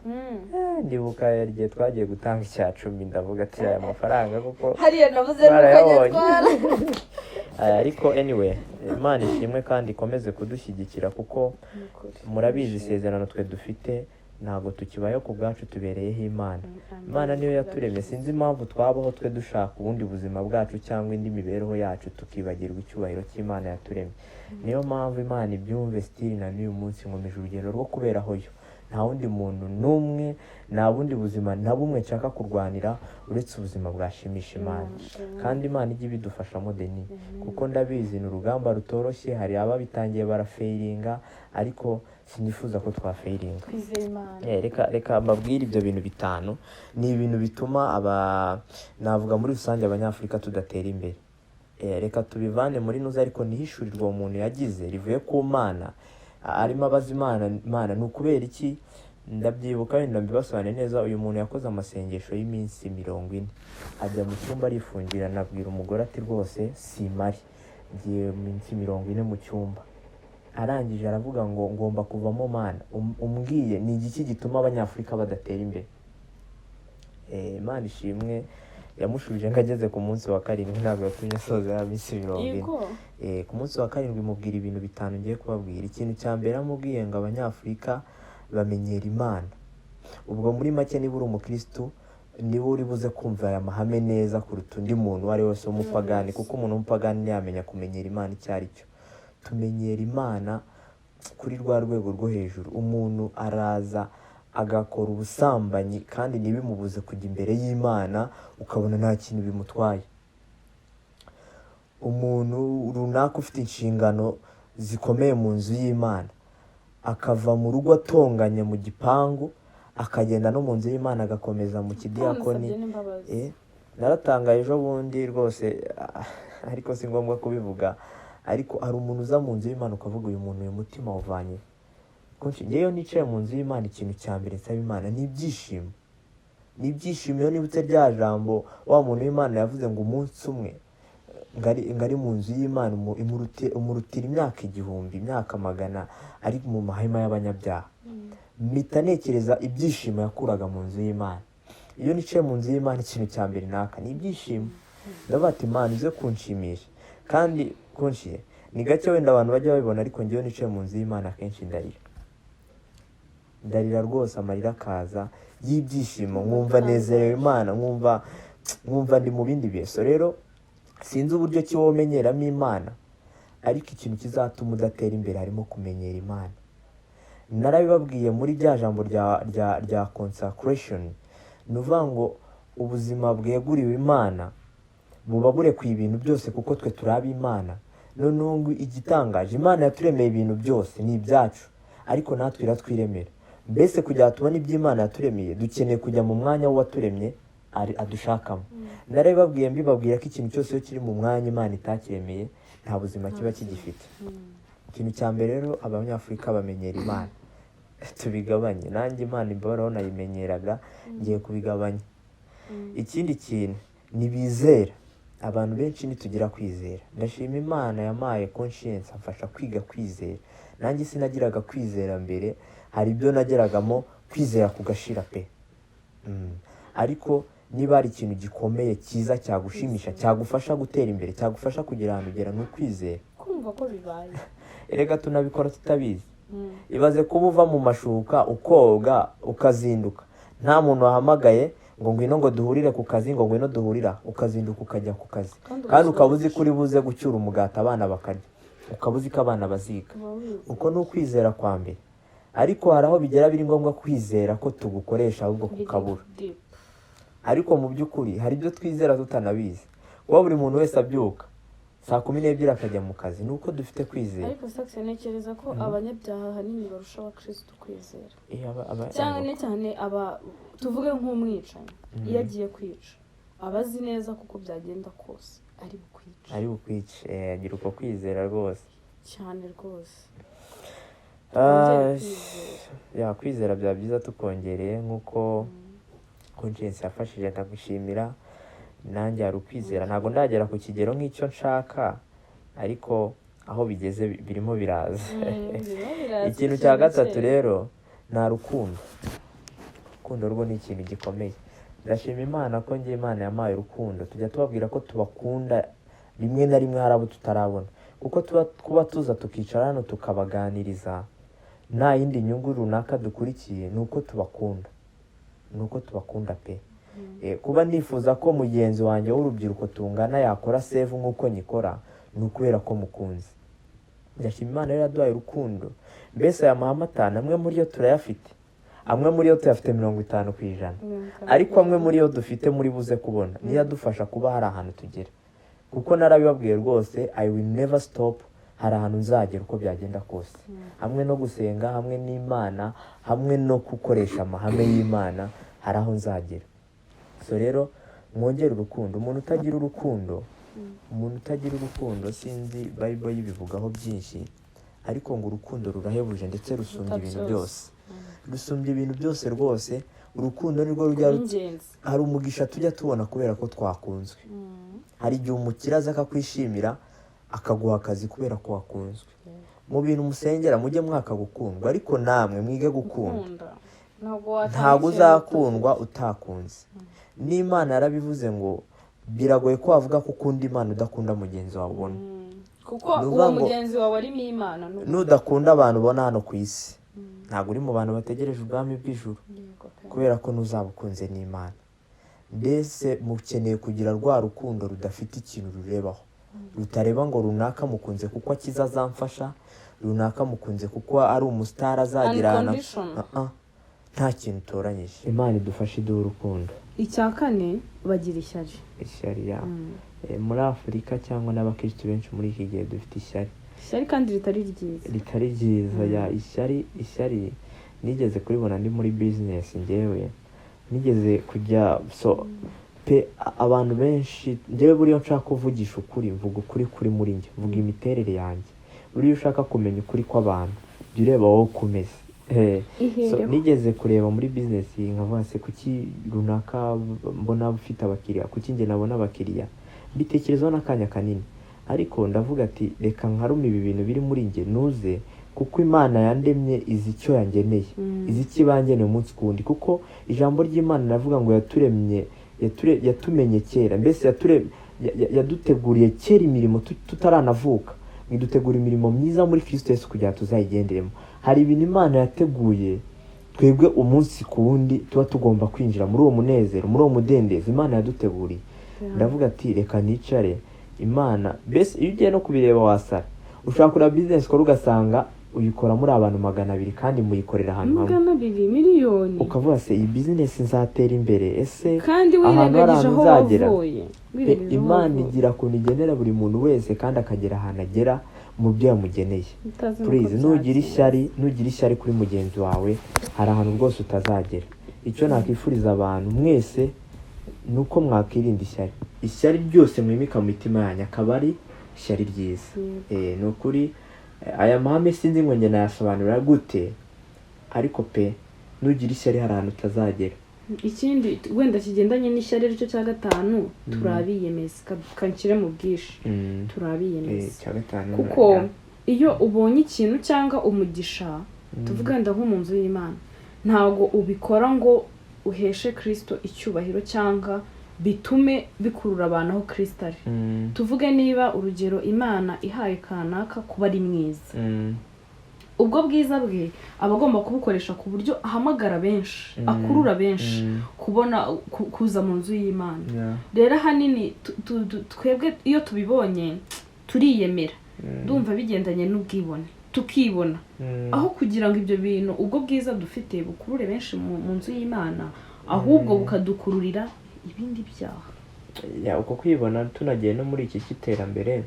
Ndibuka igihe twagiye gutanga icya cumi, ndavuga ati aya mafaranga kuko Hariya navuze nuko barayabonye. nyatwara. Aya, ariko anyway, Imana ishimwe kandi ikomeze kudushyigikira, kuko murabizi isezerano twe dufite, ntabwo tukibayeho ku bwacu, tubereyeho Imana. Imana niyo yaturemye. Sinzi impamvu twabaho twe dushaka ubundi buzima bwacu cyangwa indi mibereho yacu, tukibagirwa icyubahiro cy'Imana yaturemye. Niyo mpamvu Imana ibyumve, still na n'uyu munsi nkomeje urugendo rwo kuberaho yo. Nta wundi muntu n'umwe, nta bundi buzima na bumwe nshaka kurwanira uretse ubuzima bwashimisha Imana. Kandi Imana ijye ibidufashamo deni, kuko ndabizi ni urugamba rutoroshye. Hari ababitangiye barafailinga, ariko sinifuza ko twafailinga. Twizeye Imana. Reka mbabwire ibyo bintu bitanu, ni ibintu bituma aba navuga muri rusange Abanyafurika tudatera imbere. Reka tubivane muri nuza, ariko ntihishurirwe uwo muntu yagize rivuye ku Mana. Arimo abaza Imana: "Imana, ni ukubera iki?" Ndabyibuka, wenda mbibasobanure neza. Uyu muntu yakoze amasengesho y'iminsi 40, ajya mu cyumba arifungira, anabwira umugore ati: "Rwose simari, ngiye mu minsi 40 mu cyumba." Arangije aravuga ngo: "Ngomba kuvamo, Mana. Umbwiye ni igiki gituma Abanyafurika badatera imbere?" Imana ishimwe, yamushubije ngo ageze ku munsi wa karindwi. Ntabwo yatumye asoza ya minsi 40. Yego. Ku munsi wa karindwi mubwira ibintu bitanu ngiye kubabwira. Ikintu cya mbere amubwiye ngo Abanyafurika bamenyera Imana. Ubwo muri make, niba uri umukirisitu, niba uri buze kumva aya mahame neza kuruta undi muntu uwo ari we wese w'umupagani, kuko umuntu w'umupagani ntiyamenya kumenyera Imana icyo ari cyo. Tumenyera Imana kuri rwa rwego rwo hejuru. Umuntu araza agakora ubusambanyi kandi ntibimubuze kujya imbere y'Imana, ukabona nta kintu bimutwaye. Umuntu runaka ufite inshingano zikomeye mu nzu y'Imana akava mu rugo atonganye mu gipangu, akagenda no mu nzu y'Imana agakomeza mu kidiyakoni. Bamusabye n'imbabazi. Naratangaye ejo bundi rwose, ariko si ngombwa kubivuga, ariko hari umuntu uza mu nzu y'Imana ukavuga: "Uyu muntu uyu mutima wuvanye?" Ngewe nicaye mu nzu y'Imana, ikintu cya mbere nsaba Imana ni ibyishimo, ni ibyishimo. Iyo nibutse rya jambo wa muntu w'Imana yavuze ngo umunsi umwe ngari mu nzu y'Imana umurutira imyaka 1000, imyaka 100 ari mu mahema y'abanyabyaha, mpita ntekereza ibyishimo yakuraga mu nzu y'Imana. Iyo nicaye mu nzu y'Imana, ikintu cya mbere naka ni ibyishimo. Ndavuga ati: "Imana, uze kunshimisha kandi kunshiye." Ni gake wenda abantu bajya babibona, ariko ngewe nicaye mu nzu y'Imana akenshi ndarira, ndarira rwose, amarira akaza y'ibyishimo, nkumva nezerewe Imana, nkumva ndi mu bindi bihe. So rero sinzi uburyo ki wowe umenyeramo Imana, ariko ikintu kizatuma udatera imbere harimo kumenyera Imana. Narabibabwiye muri rya jambo rya consecration. Ni ukuvuga ngo ubuzima bweguriwe Imana buba burekuye ibintu byose, kuko twe turi ab'Imana. Noneho ngo igitangaje, Imana yaturemeye ibintu byose, ni ibyacu, ariko natwe iratwiremera. Mbese kugira ngo tubone ibyo Imana yaturemeye, dukeneye kujya mu mwanya w'uwaturemye adushakamo. Narabibabwiye, mbibabwira ko ikintu cyose iyo kiri mu mwanya Imana itakiremeye, nta buzima kiba kigifite. Ikintu cya mbere rero, Abanyafurika bamenyera Imana, tubigabanye. Nanjye Imana imbabaraho nayimenyeraga, ngiye kubigabanya. Ikindi kintu ntibizera, abantu benshi ntitugira kwizera. Ndashima Imana yampaye conscience, amfasha kwiga kwizera. Nanjye sinagiraga kwizera mbere, hari ibyo nageragamo kwizera kugashira pe. Ariko niba hari ikintu gikomeye cyiza cyagushimisha, cyagufasha gutera imbere, cyagufasha kugera ahantu ugera, ni ukwizera. Kumva ko bibaye. Erega tunabikora tutabizi. Ibaze kuba uva mu mashuka, ukoga, ukazinduka, nta muntu wahamagaye ngo ngwino ngo duhurire ku kazi, ngo ngwino duhurira, ukazinduka ukajya ku kazi, Kandi kandi ukaba uzi ko uri buze gucyura umugati abana bakarya, ukaba uzi ko abana baziga. Uba wizeye. Uko ni ukwizera kwa mbere. Ariko hari aho bigera biri ngombwa kwizera ko tugukoresha ahubwo Biri kukabura. deep. Ariko mu by'ukuri hari ibyo twizera tutanabizi. Kuba buri muntu wese abyuka saa 12 akajya mu kazi, ni uko dufite kwizera. Ariko sakise, ntekereza ko abanyabyaha ahanini barusha abakirisitu kwizera. Eh, Cyane cyane aba, tuvuge nk'umwicanyi, iyo agiye kwica aba azi neza kuko byagenda kose ari bukwice. Ari bukwice. Agira uko kwizera rwose. Cyane rwose. Ah, Twongere kwizera. Ya, kwizera byaba byiza tukongereye, nk'uko Conscience yafashije, ndagushimira. Nanjye hari ukwizera, ntabwo ndagera ku kigero nk'icyo nshaka, ariko aho bigeze birimo biraza. Birimo biraza. Ikintu cya gatatu cyera. rero, nta rukundo. Urukundo rwo ni ikintu gikomeye. Ndashima Imana ko njye Imana yampaye urukundo. Tujya tubabwira ko tubakunda, rimwe na rimwe hari abo tutarabona, kuko tuba kuba tuza tukicara hano tukabaganiriza nta yindi nyungu runaka dukurikiye, ni uko tubakunda, ni uko tubakunda pe. Kuba nifuza ko mugenzi wanjye w'urubyiruko tungana yakora save nk'uko nyikora, ni ukubera ko mukunze. Ndashima Imana rero yaduhaye urukundo. Mbese aya mahame atanu, amwe muri yo turayafite, amwe muri yo tuyafite 50%, ariko amwe muri yo dufite muri buze kubona niyo adufasha kuba hari ahantu tugera. Kuko narabibabwiye rwose, I will never stop, hari ahantu nzagera uko byagenda kose, hamwe no gusenga, hamwe n'Imana, hamwe no gukoresha amahame y'Imana, hari aho nzagera. So rero mwongere urukundo. Umuntu utagira urukundo, umuntu utagira urukundo, sinzi Bible yibivugaho byinshi, ariko ngo urukundo rurahebuje, ndetse rusumbya Ruta ibintu byose. byose, rusumbya ibintu byose rwose. Urukundo nirwo rujya N'ingenzi. Hari umugisha tujya tubona kubera ko twakunzwe. Hari igihe umukire aza akakwishimira, akaguha akazi kubera ko wakunzwe. Mu bintu musengera, mujye mwaka gukundwa, ariko namwe mwige gukunda. Gukunda. Ntabwo watanga Ntabwo ikintu uzakundwa utakunze. N'Imana yarabivuze ngo biragoye ko wavuga ko ukunda Imana udakunda mugenzi wawe ubona. Kuko Ni ukuvuga uwo ngo mugenzi wawe arimo Imana nudakunda abantu ubona hano ku isi, ntabwo uri mu bantu bategereje ubwami bw'ijuru, Yego pe. kubera ko ntuzaba ukunze n'Imana. Mbese mukeneye kugira rwa rukundo rudafite ikintu rurebaho, rutareba ngo runaka mukunze kuko akiza azamfasha, runaka mukunze kuko ari umusitari azagira ahantu. Unconditional. Ah, ah. Nta kintu utoranyije. Imana idufashe, iduhe urukundo. Icya kane, bagira ishyari. Ishyari, ya. Muri Afurika cyangwa n'abakirisitu benshi muri iki gihe dufite ishyari. Ishyari kandi ritari ryiza. Ritari ryiza, ya. Ishyari, ishyari nigeze kuribona ndi muri bizinesi. Ngewe nigeze kujya so pe abantu benshi, ngewe buriya nshaka kuvugisha ukuri, mvuga ukuri kuri muri njye, mvuga imiterere yanjye. Buriya ushaka kumenya ukuri kw'abantu, jya ureba wowe uko umeze. So, Ihereho. nigeze kureba muri bizinesi nkavuga: se kuki runaka mbona ufite abakiriya, kuki njye nabona abakiriya? Mbitekerezaho n'akanya kanini, ariko ndavuga ati reka nkarume ibi bintu biri muri njye nuze, kuko Imana yandemye izi icyo yangeneye, izi icyo ibangeneye umunsi ku wundi. Kuko ijambo ry'Imana riravuga ngo yaturemye, yatumenye kera, mbese yaduteguriye kera imirimo tutaranavuka. Idutegura imirimo myiza muri Kristo Yesu kugira ngo tuzayigenderemo. Hari ibintu Imana yateguye twebwe, umunsi ku wundi tuba tugomba kwinjira muri uwo munezero, muri uwo mudendezo Imana yaduteguriye. Ndavuga ati reka nicare Imana. Mbese iyo ugiye no kubireba wasara, ushobora kureba bizinesi ukora ugasanga uyikora muri abantu 200 kandi muyikorera ahantu hamwe. 200 miliyoni. Ukavuga se iyi bizinesi nzatera imbere ese Kandi ahantu hari wirengagije ahantu aho nzagera? wavuye. Pe, Wirengagije aho Imana wavuye. igira ukuntu igenera buri muntu wese kandi akagera ahantu agera mu byo yamugeneye. Utazi n'uko Please, nugira byagenze. ishyari, nugira ishyari kuri mugenzi wawe, hari ahantu rwose utazagera. Icyo nakwifuriza abantu mwese ni uko mwakirinda ishyari. Ishyari ryose mwimika mu mitima yanyu akaba ari ishyari ryiza. Ni ukuri, aya mahame sinzi ngo njye nayasobanura gute, ariko pe, nugira ishyari hari ahantu utazagera. Ikindi wenda kigendanye n'ishyari, aricyo cya gatanu, turabiyemeza. Kanshyire mu bwinshi. Turabiyemeza. Cya gatanu. Kuko iyo ubonye ikintu cyangwa umugisha, tuvuga wenda nko mu nzu y'Imana, ntabwo ubikora ngo uheshe Kirisito icyubahiro cyangwa bitume bikurura abantu aho Kirisito ari. Tuvuge niba urugero Imana ihaye kanaka kuba ari mwiza, ubwo bwiza bwe aba agomba kubukoresha ku buryo ahamagara benshi, akurura benshi kubona kuza mu nzu y'Imana. Rero ahanini twebwe iyo tubibonye turiyemera. Ndumva bigendanye n'ubwibone, tukibona aho kugira ngo ibyo bintu, ubwo bwiza dufite, bukurure benshi mu nzu y'Imana, ahubwo bukadukururira ibindi byaha. Yeah, uko kwibona, tunagiye no muri iki cy'iterambere,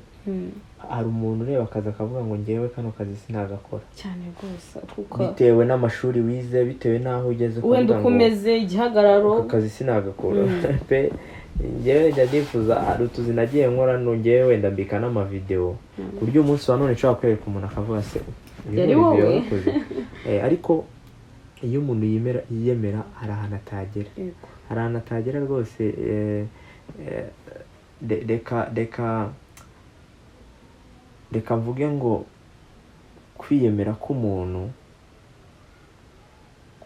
hari umuntu ureba akazi akavuga ngo ngewe kano kazi sinagakora. Cyane rwose, kuko Bitewe n'amashuri wize, bitewe n'aho ugeze, wenda ukavuga uko ngo umeze, igihagararo. Aka kazi sinagakora pe. Ngewe njya nifuza, hari utuzi nagiye nkora, ngewe wenda mbika n'amavidewo ku buryo umunsi wa none nshobora kwereka umuntu akavuga se uyu Yari ni Olivier wowe? wabikoze? Ariko iyo umuntu yemera, yiyemera, hari ahantu atagera. Hari ahantu atagera rwose. Reka mvuge ngo kwiyemera k'umuntu,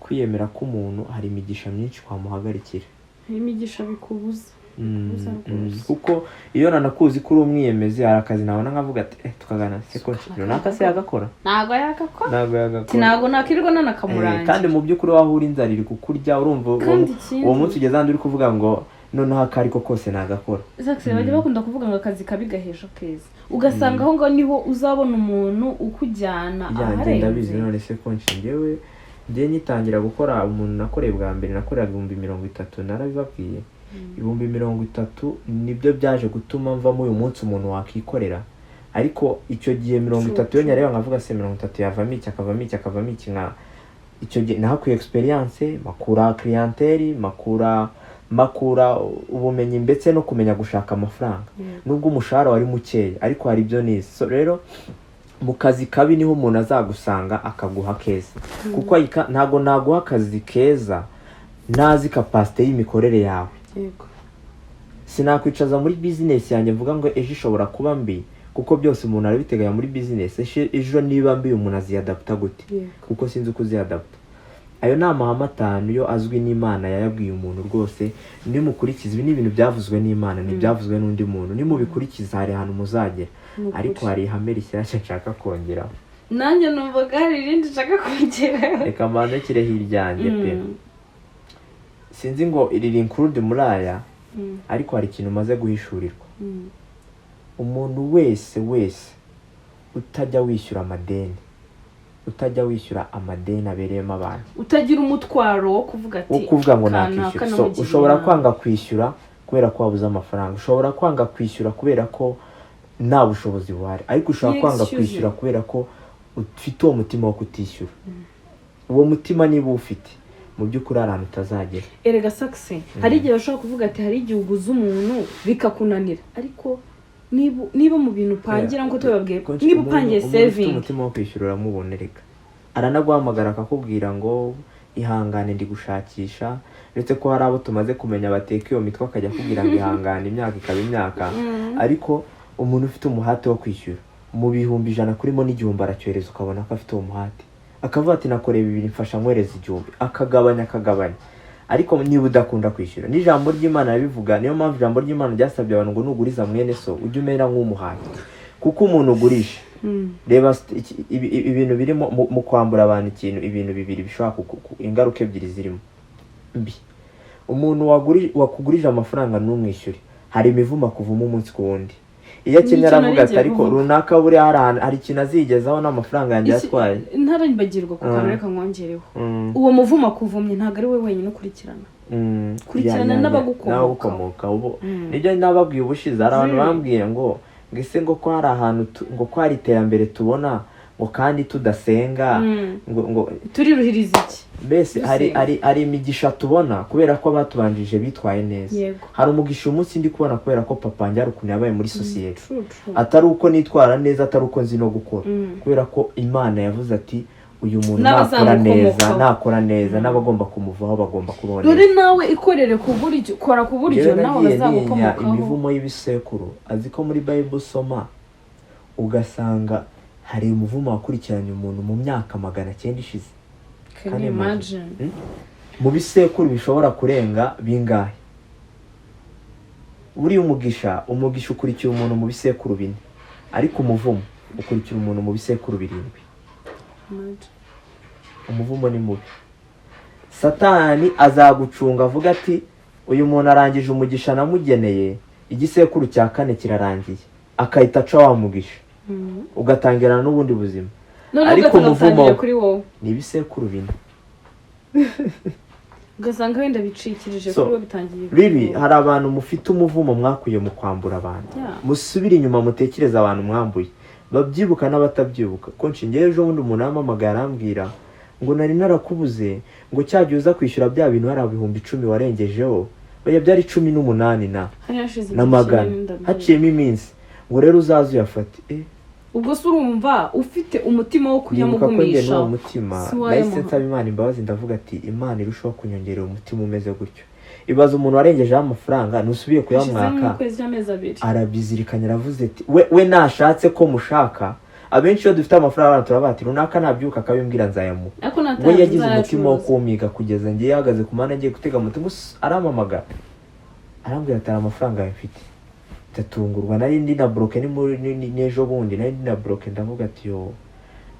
kwiyemera k'umuntu hari imigisha myinshi kwamuhagarikira. Hari imigisha bikubuza. Bikubuza rwose. Kuko iyo nanakuzi ko uri umwiyemezi, hari akazi nabona nkavuga ati tukagana se ko runaka se yagakora? Ntabwo yagakora. Ntabwo yagakora. Ntabwo nakwirirwa nanakamurangira. Kandi mu by'ukuri waho uri inzara iri kukurya, urumva Kandi ikindi- uwo munsi ugeze ahandi uri kuvuga ngo noneho ako ariko kose nagakora. Zakse bajya bakunda kuvuga ngo akazi kabi gahesha keza, ugasanga aho ngaho niho uzabona umuntu ukujyana Yanjye ndabizi. aharenze. None se ko nshingewe njye ngitangira gukora, umuntu nakoreye bwa mbere nakoreraga 30,000, narabibabwiye. 30,000 nibyo byaje gutuma mvamo uyu munsi umuntu wakikorera. Ariko icyo gihe 30 yo nyareba nkavuga se 30 yavamo iki, akavamo iki, akavamo iki? Nka icyo gihe nahakuye experience, makura clientele, makura ubumenyi, ndetse no kumenya gushaka amafaranga, nubwo umushahara wari mukeya, ariko hari ibyo nize. So rero mu kazi kabi niho umuntu azagusanga akaguha keza, kuko ntabwo naguha akazi keza ntazi capacité y'imikorere yawe. Sinakwicaza muri bizinesi yanjye mvuga ngo ejo ishobora kuba mbi, kuko byose umuntu arabiteganya muri bizinesi. Ejo niba mbi umuntu aziyadaputa gute? Kuko sinzi uko uziyadaputa. Ayo ni amahame atanu yo azwi n'Imana, yayabwiye umuntu rwose. Nimukurikiza ibi, ni ibintu byavuzwe n'Imana, ntibyavuzwe n'undi muntu. Nimubikurikiza hari ahantu muzagera. Ni ukuri. Ariko hari ihame rishyashya nshaka kongeraho. Nanjye numvaga hari irindi nshaka kongeraho. Reka mbanze nshyireho iryanjye pe. Sinzi ngo iri include muri aya, ariko hari ikintu umaze guhishurirwa. Umuntu wese wese utajya wishyura amadeni, utajya wishyura amadeni abereyemo abantu, utagira umutwaro wo kuvuga ati wo kuvuga ngo kanaka nakwishyura, so namugiriye ushobora inama. kwanga kwishyura kubera ko wabuze amafaranga, ushobora kwanga kwishyura kubera ko nta bushobozi buhari, ariko ushobora Ni kwanga excuse. kwishyura kubera ko ufite uwo mutima wo kutishyura. Uwo mutima niba uwufite, mu by'ukuri hari ahantu utazagera. Erega sakise hari igihe bashobora kuvuga ati hari igihe uguza umuntu bikakunanira, ariko niba mu bintu upangira, nk'uko tubabwiye, Konshi, niba upangiye umuntu ufite saving, umutima wo kwishyura uramubona. Reka aranaguhamagara akakubwira ngo ihangane ndi gushakisha, uretse ko hari abo tumaze kumenya bateka iyo mitwe, akajya akubwira ngo ihangane, imyaka ikaba imyaka. Ariko umuntu ufite umuhate wo kwishyura, mu 100,000 kurimo n'igihumbi aracyohereza, ukabona ko afite uwo muhate, akavuga ati nakoreye bibiri, mfasha nkwereza igihumbi, akagabanya akagabanya. Ariko niba udakunda kwishyura, n'ijambo ry'Imana ribivuga. Niyo mpamvu ijambo ry'Imana ryasabye abantu ngo nuguriza mwene so ujye umera nk'umuhaye. Kuko umuntu ugurisha, reba ibintu birimo mu kwambura abantu ikintu, ibintu bibiri bishobora ingaruka ebyiri zirimo mbi. Umuntu wakugurije amafaranga ntumwishyure, hari imivumo akuvuma umunsi ku wundi. Iyo akennye Nicyo aravuga nari ati ngiye ariko kuvuga. runaka buriya hari ahantu, hari ikintu azigezaho n'amafaranga yanjye yatwaye. Ntaribagirwa ku kantu, reka nkongereho. Uwo muvumo akuvumye ntabwo ari we wenyine ukurikirana. Kurikirana n'abagukomokaho. N'abagukomokaho. Ubu nibyo nababwiye ubushize, hari abantu bambwiye ngo ese ngo ko hari ahantu ngo ko hari iterambere tubona, ngo kandi tudasenga, ngo Turiruhiriza iki? Mbese hari Dusenga. hari imigisha tubona kubera ko abatubanjije bitwaye neza. Hari umugisha umunsi ndi kubona kubera ko papa wanjye hari ukuntu yabaye muri sosiyete, True, true. atari uko nitwara neza, atari uko nzi no gukora, kubera ko Imana yavuze ati uyu muntu nakora neza, N'abazamukomokaho. nakora neza, n'abagomba kumuvaho bagomba kubaho Rero neza. nawe ikorere ku buryo, kora ku buryo Njyewe nawe nagiye ntinya bazagukomokaho. imivumo y'ibisekuru. Azi ko muri Bible usoma ugasanga hari umuvumo wakurikiranye umuntu mu myaka 900 ishize. Can Can you you imagine? Mu bisekuru bishobora kurenga bingahe? Buriya umugisha ukurikira umuntu mu bisekuru bine, ariko umuvumo ukurikira umuntu mu bisekuru birindwi. Imagine. Umuvumo ni mubi. Satani azagucunga avuga ati uyu muntu arangije umugisha namugeneye, igisekuru cya kane kirarangiye, akahita aca wa mugisha, ugatangirana n'ubundi buzima. Noneho Ariko ugasanga umuvumo utangiriye kuri wowe. Ni ibisekuru bine. Ugasanga wenda bicikirije So, kuri wowe, bitangiye kuri Bibi, wowe. hari abantu mufite umuvumo mwakuye mu kwambura abantu. Musubire inyuma mutekereze abantu mwambuye, babyibuka n'abatabyibuka. Ko nshingiye ejo bundi umuntu yampamagaye arambwira ngo nari narakubuze, ngo cyagiye uza kwishyura bya bintu, hari 10,000 warengejeho, oya byari 18 na Hari hashize igihe na magana kinini, ndabyibuka. Haciyemo iminsi, ngo rero uzaze uyafate. Ubwo se urumva ufite umutima wo Nibuka ko njye kuyamugumisha? n'uwo mutima Si nahise wayamuha. nsaba Imana imbabazi, ndavuga ati Imana irushaho kunyongerera umutima umeze gutyo. Ibaza umuntu warengejeho amafaranga, ntusubiye Hashize kuyamwaka. nk'ukwezi cy'amezi 2. Arabyizirikanya, aravuze ati we nashatse ko mushaka. Abenshi iyo dufite amafaranga abantu turavuga ati runaka nabyuka akabimbwira nzayamuha. Ariko We natanze yagize umutima wo nzayacuruza. kumiga kugeza ngiye yahagaze ku muhanda agiye gutega moto gusa arampamagara arambwira ati hari amafaranga yawe mfite. Ndatungurwa, nari ndi na broke, ni muri n'ejo bundi nari ndi na broke. Ndavuga ati yo,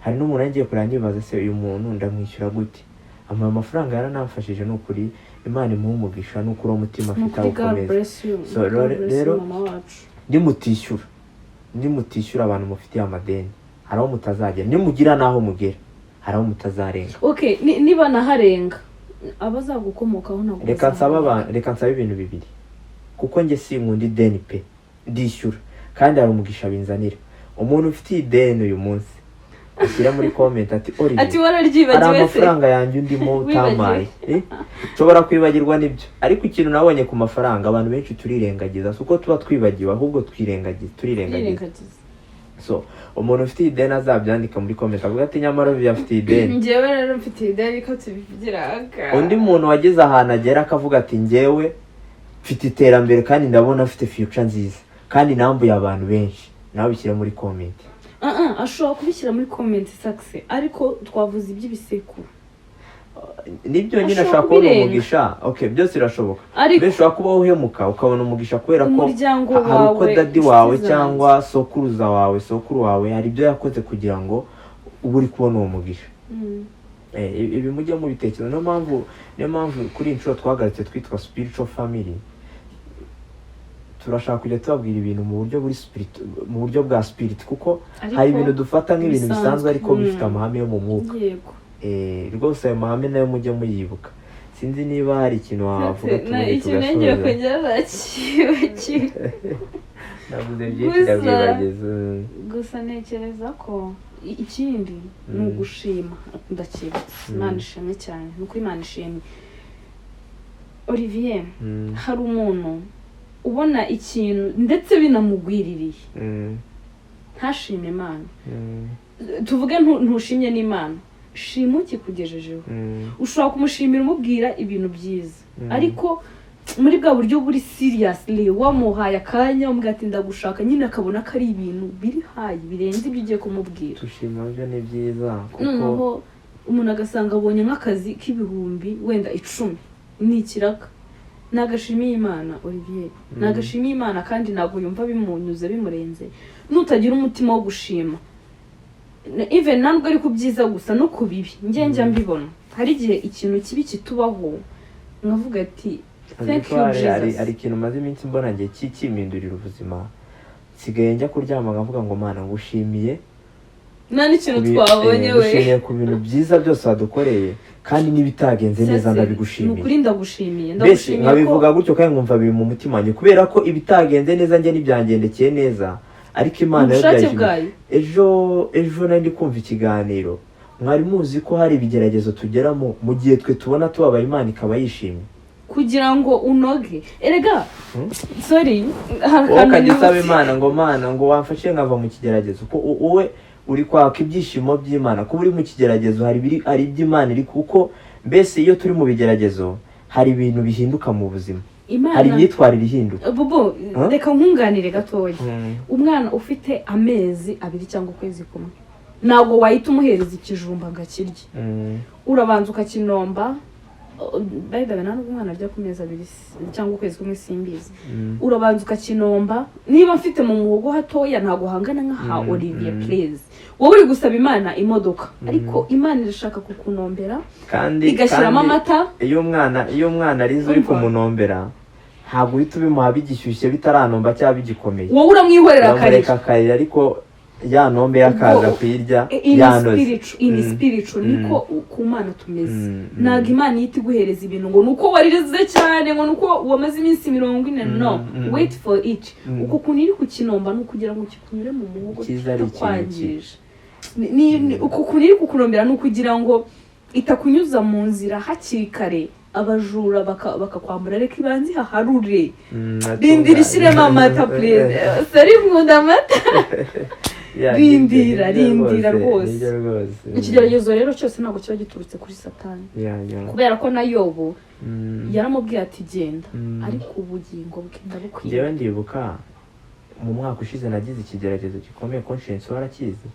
hari n'umuntu nari ngiye kureba, nibaza se uyu muntu ndamwishyura gute? Amuha amafaranga, yaranamfashije. Ni ukuri Imana imuha umugisha, ni ukuri uwo mutima Ni afite ukuri, God awukomeza. bless you. So, God bless you, rero mama wacu. Nimutishyura abantu mufitiye amadeni, hari aho mutazagera. Nimugira n'aho mugera, hari aho mutazarenga. Okay, niba naharenga, abazagukomokaho ntabwo Reka nsabe bazaharenga. abantu, reka nsabe ibintu bibiri, kuko njye sinkunda ideni pe. Ndishyura kandi hari umugisha binzanira. Umuntu ufitiye ideni uyu munsi ashyira muri comment ati Olivier, Ati wararyibagiwe hari se? amafaranga yanjye undimo utamaye. Eh? Nshobora kwibagirwa nibyo, ariko ikintu nabonye ku mafaranga, abantu benshi turirengagiza. Si uko tuba twibagiwe, ahubwo twirengagiza, turirengagiza. Yirengagiza. So umuntu ufite ideni azabyandika muri comment avuga ati nyamara Olivier afite ideni. Njyewe rero mfite ideni ko tubivugiraga. Undi muntu wageze ahantu agera akavuga ati njyewe mfite iterambere kandi ndabona afite future nziza kandi nambuye abantu benshi, nawe bishyire muri comment. Ah, ah, ashobora kubishyira muri comment sakise, ariko twavuze iby'ibisekuru. Nibyo nyine, Ashobora ashobora kubona kubirenga. umugisha. Okay, byose birashoboka. Ariko Mbese ushobora kuba uhemuka ukabona umugisha kubera ko umuryango hari uko wawe, daddy inshuti wawe zanjye. cyangwa sokuruza wawe, sokuru wawe, hari ibyo yakoze kugira ngo ube uri kubona uwo mugisha. Ibi mujye mubitekereza. Niyo mpamvu kuri iyi nshuro twagarutse twitwa spiritual family. Turashaka kujya tubabwira ibintu mu buryo buri spirit, mu buryo bwa spirit, kuko Ariko hari ibintu dufata nk'ibintu bisanzwe bisanzwe. ariko bifite amahame yo mu mwuka. Rwose ayo mahame nayo mujye muyibuka. Sinzi niba hari ikintu wavuga tubundi Ikintu nongeye tugasoza. kongera nakibagiwe. Navuze byinshi ndabyibagiza. Gusa ntekereza ko ikindi ni ugushima. Ndakibutse. Imana ishimwe cyane, ni uko Imana ishimwe. Olivier, hari umuntu ubona ikintu ndetse binamugwiririye ntashime Imana. Tuvuge ntushimye n'Imana, shima ukikugejejeho. Ushobora kumushimira umubwira ibintu byiza, ariko muri bwa buryo buri seriously, wamuhaye akanya umubwira ati ndagushaka, nyine akabona ko ari ibintu biri high birenze ibyo ugiye kumubwira. Gushima byo ni byiza kuko Noneho umuntu agasanga abonye nk'akazi k'ibihumbi wenda 10, ni ikiraka. Nagashimiye Imana, Olivier, nagashimiye Imana, kandi ntabwo yumva bimunyuze, bimurenze. Nutagira umutima wo gushima, even ntabwo ari ku byiza gusa, no ku bibi, njye njya mbibona, hari igihe ikintu kibi kitubaho nkavuga ati: "Thank Ariko you, hari Jesus." hari ikintu maze iminsi mbona ngiye kimpindurira ubuzima. Nsigaye njya kuryama nkavuga ngo: "Mana, ngushimiye Nta n'ikintu twabonye we. Ngushimiye ku bintu byiza byose wadukoreye, kandi n'ibitagenze neza Sese, ni ndabigushimiye." ukuri ndagushimiye. Mbese Ndagushimiye ko nkabivuga gutyo kandi nkumva biri mu mutima wanjye, kubera ko ibitagenze neza njye ntibyangendekeye neza, ariko Imana yo ubushake byayishimiye. bwayo. Ejo nari ndi kumva ikiganiro. Mwari muzi ko hari ibigeragezo tugeramo mu gihe twe tubona tubabaye, Imana ikaba yishimye? Kugira ngo unoge erega. Sorry, hari Wowe akantu ukajya usaba nibutse. Imana ngo: "Mana, ngo wamfashe nkava mu kigeragezo," ko wowe uri kwaka ibyishimo by'Imana. Kuba uri mu kigeragezo, hari iby'Imana iri, kuko mbese iyo turi mu bigeragezo hari ibintu bihinduka mu buzima, Imana hari imyitwarire ihinduka. Bobo, Huh? reka nkunganire gatoya. Umwana ufite amezi 2 cyangwa ukwezi kumwe, ntabwo wahita umuhereza ikijumba ngo akirye. Urabanza ukakinomba. By the way, nta nubwo umwana arya ku mezi 2 cyangwa ukwezi kumwe, simbizi. Urabanza ukakinomba. Niba mfite mu muhogo hatoya, ntabwo hangana nk'aha Olivier. Please, wowe uri gusaba Imana imodoka, ariko Imana irashaka kukunombera, Kandi igashyiramo kandi amata. iyo umwana arize uri Umva. kumunombera, ntabwo uhita ubimuha bigishyushye, bitaranomba cyangwa bigikomeye. Wowe uramwihorera Uramureka akarira. akarira, ariko ya nombe yakaza Ubwo- kuyirya In yanoze. spiritual, in spiritual, niko ku Mana tumeze. Ntabwo Imana ihita iguhereza ibintu ngo nuko waririze cyane, ngo nuko wamaze iminsi 40. No, wait for it. Uko kuntu iri kukinomba ni ukugira ngo kikunyure mu muhogo, Cyiza ari ikintu kitakwangije. Uko kuntu iri kukunombera ni ukugira ngo itakunyuza mu nzira hakiri kare, abajura bakakwambura. Reka ibanze ihaharure. Rindira ishyiremo amata, please. Sorry, nkunda amata. Ya, Rindira, nibyo, rindira rwose. Nibyo rwose. Ikigeragezo rero cyose ntabwo kiba giturutse kuri Satani, Ya. kubera ko na Yobu yaramubwiye ati: "Genda, ariko ubugingo bwe ndabukwiye." Njyewe ndibuka mu mwaka ushize nagize ikigeragezo gikomeye, Conscience warakizi.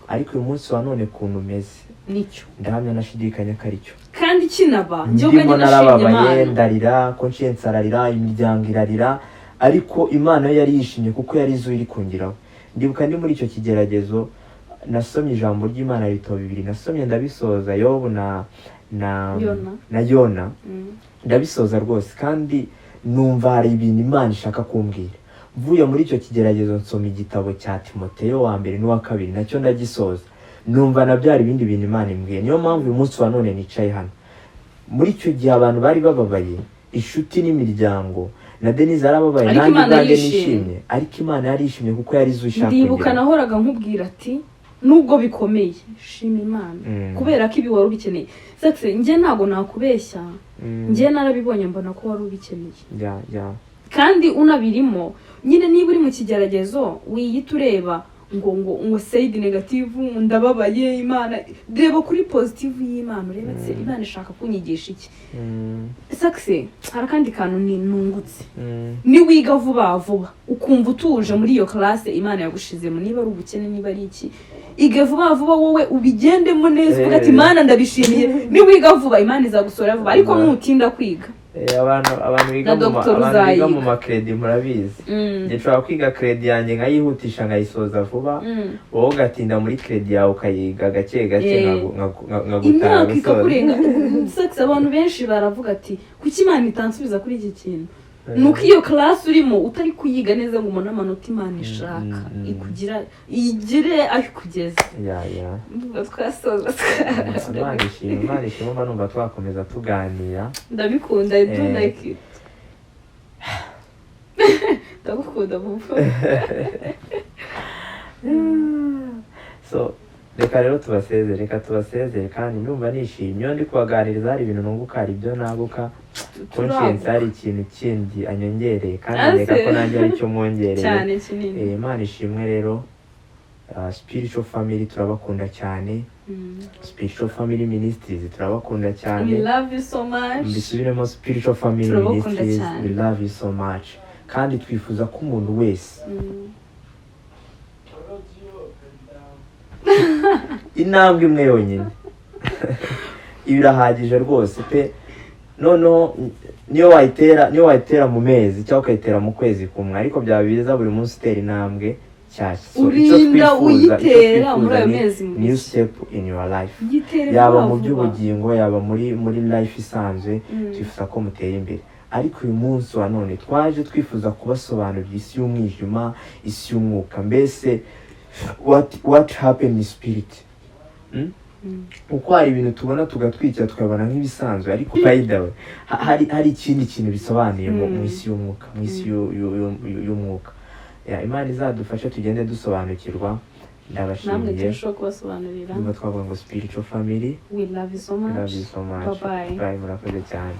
Ariko uyu munsi wa none ukuntu umeze, Nicyo. ndahamya nashidikanya ko aricyo. Kandi kinaba, njye Ndimo ubwanjye nashimye narababaye, Imana. ndarira, Conscience ararira, imiryango irarira, ariko Imana yo yari yishimye kuko yari izi iri kungiraho. Ndibuka ndi muri icyo kigeragezo, nasomye ijambo ry'Imana, ibitabo bibiri nasomye ndabisoza, Yobu na Yona. na Yona. Ndabisoza rwose, kandi numva hari ibintu Imana ishaka kumbwira. Mvuye muri icyo kigeragezo, nsoma igitabo cya Timoteyo wa mbere n'uwa kabiri, nacyo ndagisoza, numva nabyo hari ibindi bintu Imana imbwiye. Niyo mpamvu uyu munsi wa none nicaye hano. Muri icyo gihe abantu bari bababaye, inshuti n'imiryango, na Denise yarababaye, Ariko nanjye Imana ubwanjye yishimye. nishimye, ariko Imana yari yishimye kuko yari izi ishaka Ndibuka kugeraho. nahoraga nkubwira ati: "Nubwo bikomeye, shima Imana, kubera ko ibi wari ubikeneye." Sexe, njye ntabwo nakubeshya, njye narabibonye, mbona ko wari ubikeneye. Ya. Kandi unabirimo nyine, niba uri mu kigeragezo, wiyita ureba ngo side negative, ndababaye, Imana. Reba kuri positive y'Imana, urebe se Imana ishaka kunyigisha iki. Sakise, hari akandi kantu ni nungutse. Niwiga vuba vuba, ukumva utuje muri iyo classe Imana yagushizemo, niba ari ubukene, niba ari iki, ige vuba vuba, wowe ubigendemo neza, uvuga ati: "Imana, ndabishimiye." Niwiga vuba, Imana izagusora vuba, ariko nutinda kwiga, Abantu biga na mu ma- doctor abantu biga mu uzayiga. ma crédit murabizi. Njye nshobora kwiga crédit yanjye nkayihutisha, nkayisoza vuba, wowe ugatinda muri crédit yawe, ukayiga gake gake, nkagutaha Imyaka gusoza. ikakurenga. Sex, abantu benshi baravuga ati: "Kuki Imana itansubiza kuri iki kintu?" Ni uko iyo class urimo utari kuyiga neza ngo ubone amanota Imana ishaka, ikugira igire aho ikugeza. Ya. Ndumva twasoza. Imana ishimwe, Imana ishimwe. Mba numva twakomeza tuganira. Ndabikunda, I do like it. Ndagukunda, bubu. So reka rero tubasezere, reka tubasezere. Kandi ndumva nishimye iyo ndi kubaganiriza, hari ibintu nunguka, hari ibyo naguka. Conscience hari ikintu kindi anyongereye, kandi Ase. reka ko nanjye hari icyo mwongereye. Cyane, kinini. Imana ishimwe rero. Spiritual Family turabakunda cyane. Spiritual Family Ministries turabakunda cyane. We love you so much. Mbisubiremo: Spiritual Family Turabakunda Ministries, cyane. we love you so much. Kandi twifuza ko umuntu wese intambwe imwe yonyine, ibi birahagije rwose pe. Noneho niyo wayitera mu mezi cyangwa ukayitera mu kwezi kumwe, ariko byaba byiza buri munsi utera intambwe nshyashya. So, icyo Urinda twifuza uyitera muri ayo ni mezi new step in your life, Yitere yaba vuba mu vuba. by'ubugingo, yaba muri life isanzwe. Twifuza ko mutera imbere, ariko uyu munsi wa none twaje twifuza kubasobanurira isi y'umwijima, isi y'umwuka, mbese what happened in spirit? Kuko hari ibintu tubona tugatwikira, tukabona nk'ibisanzwe, ariko by the way hari ikindi kintu bisobanuye mu isi y'umwuka, mu isi y'umwuka. Ya, Imana izadufashe tugende dusobanukirwa. Namwe Ndabashimiye. turushaho kubasobanurira. Niba twavuga ngo spiritual family, We love you so we much. love you so much. Bye bye. Bye, murakoze cyane.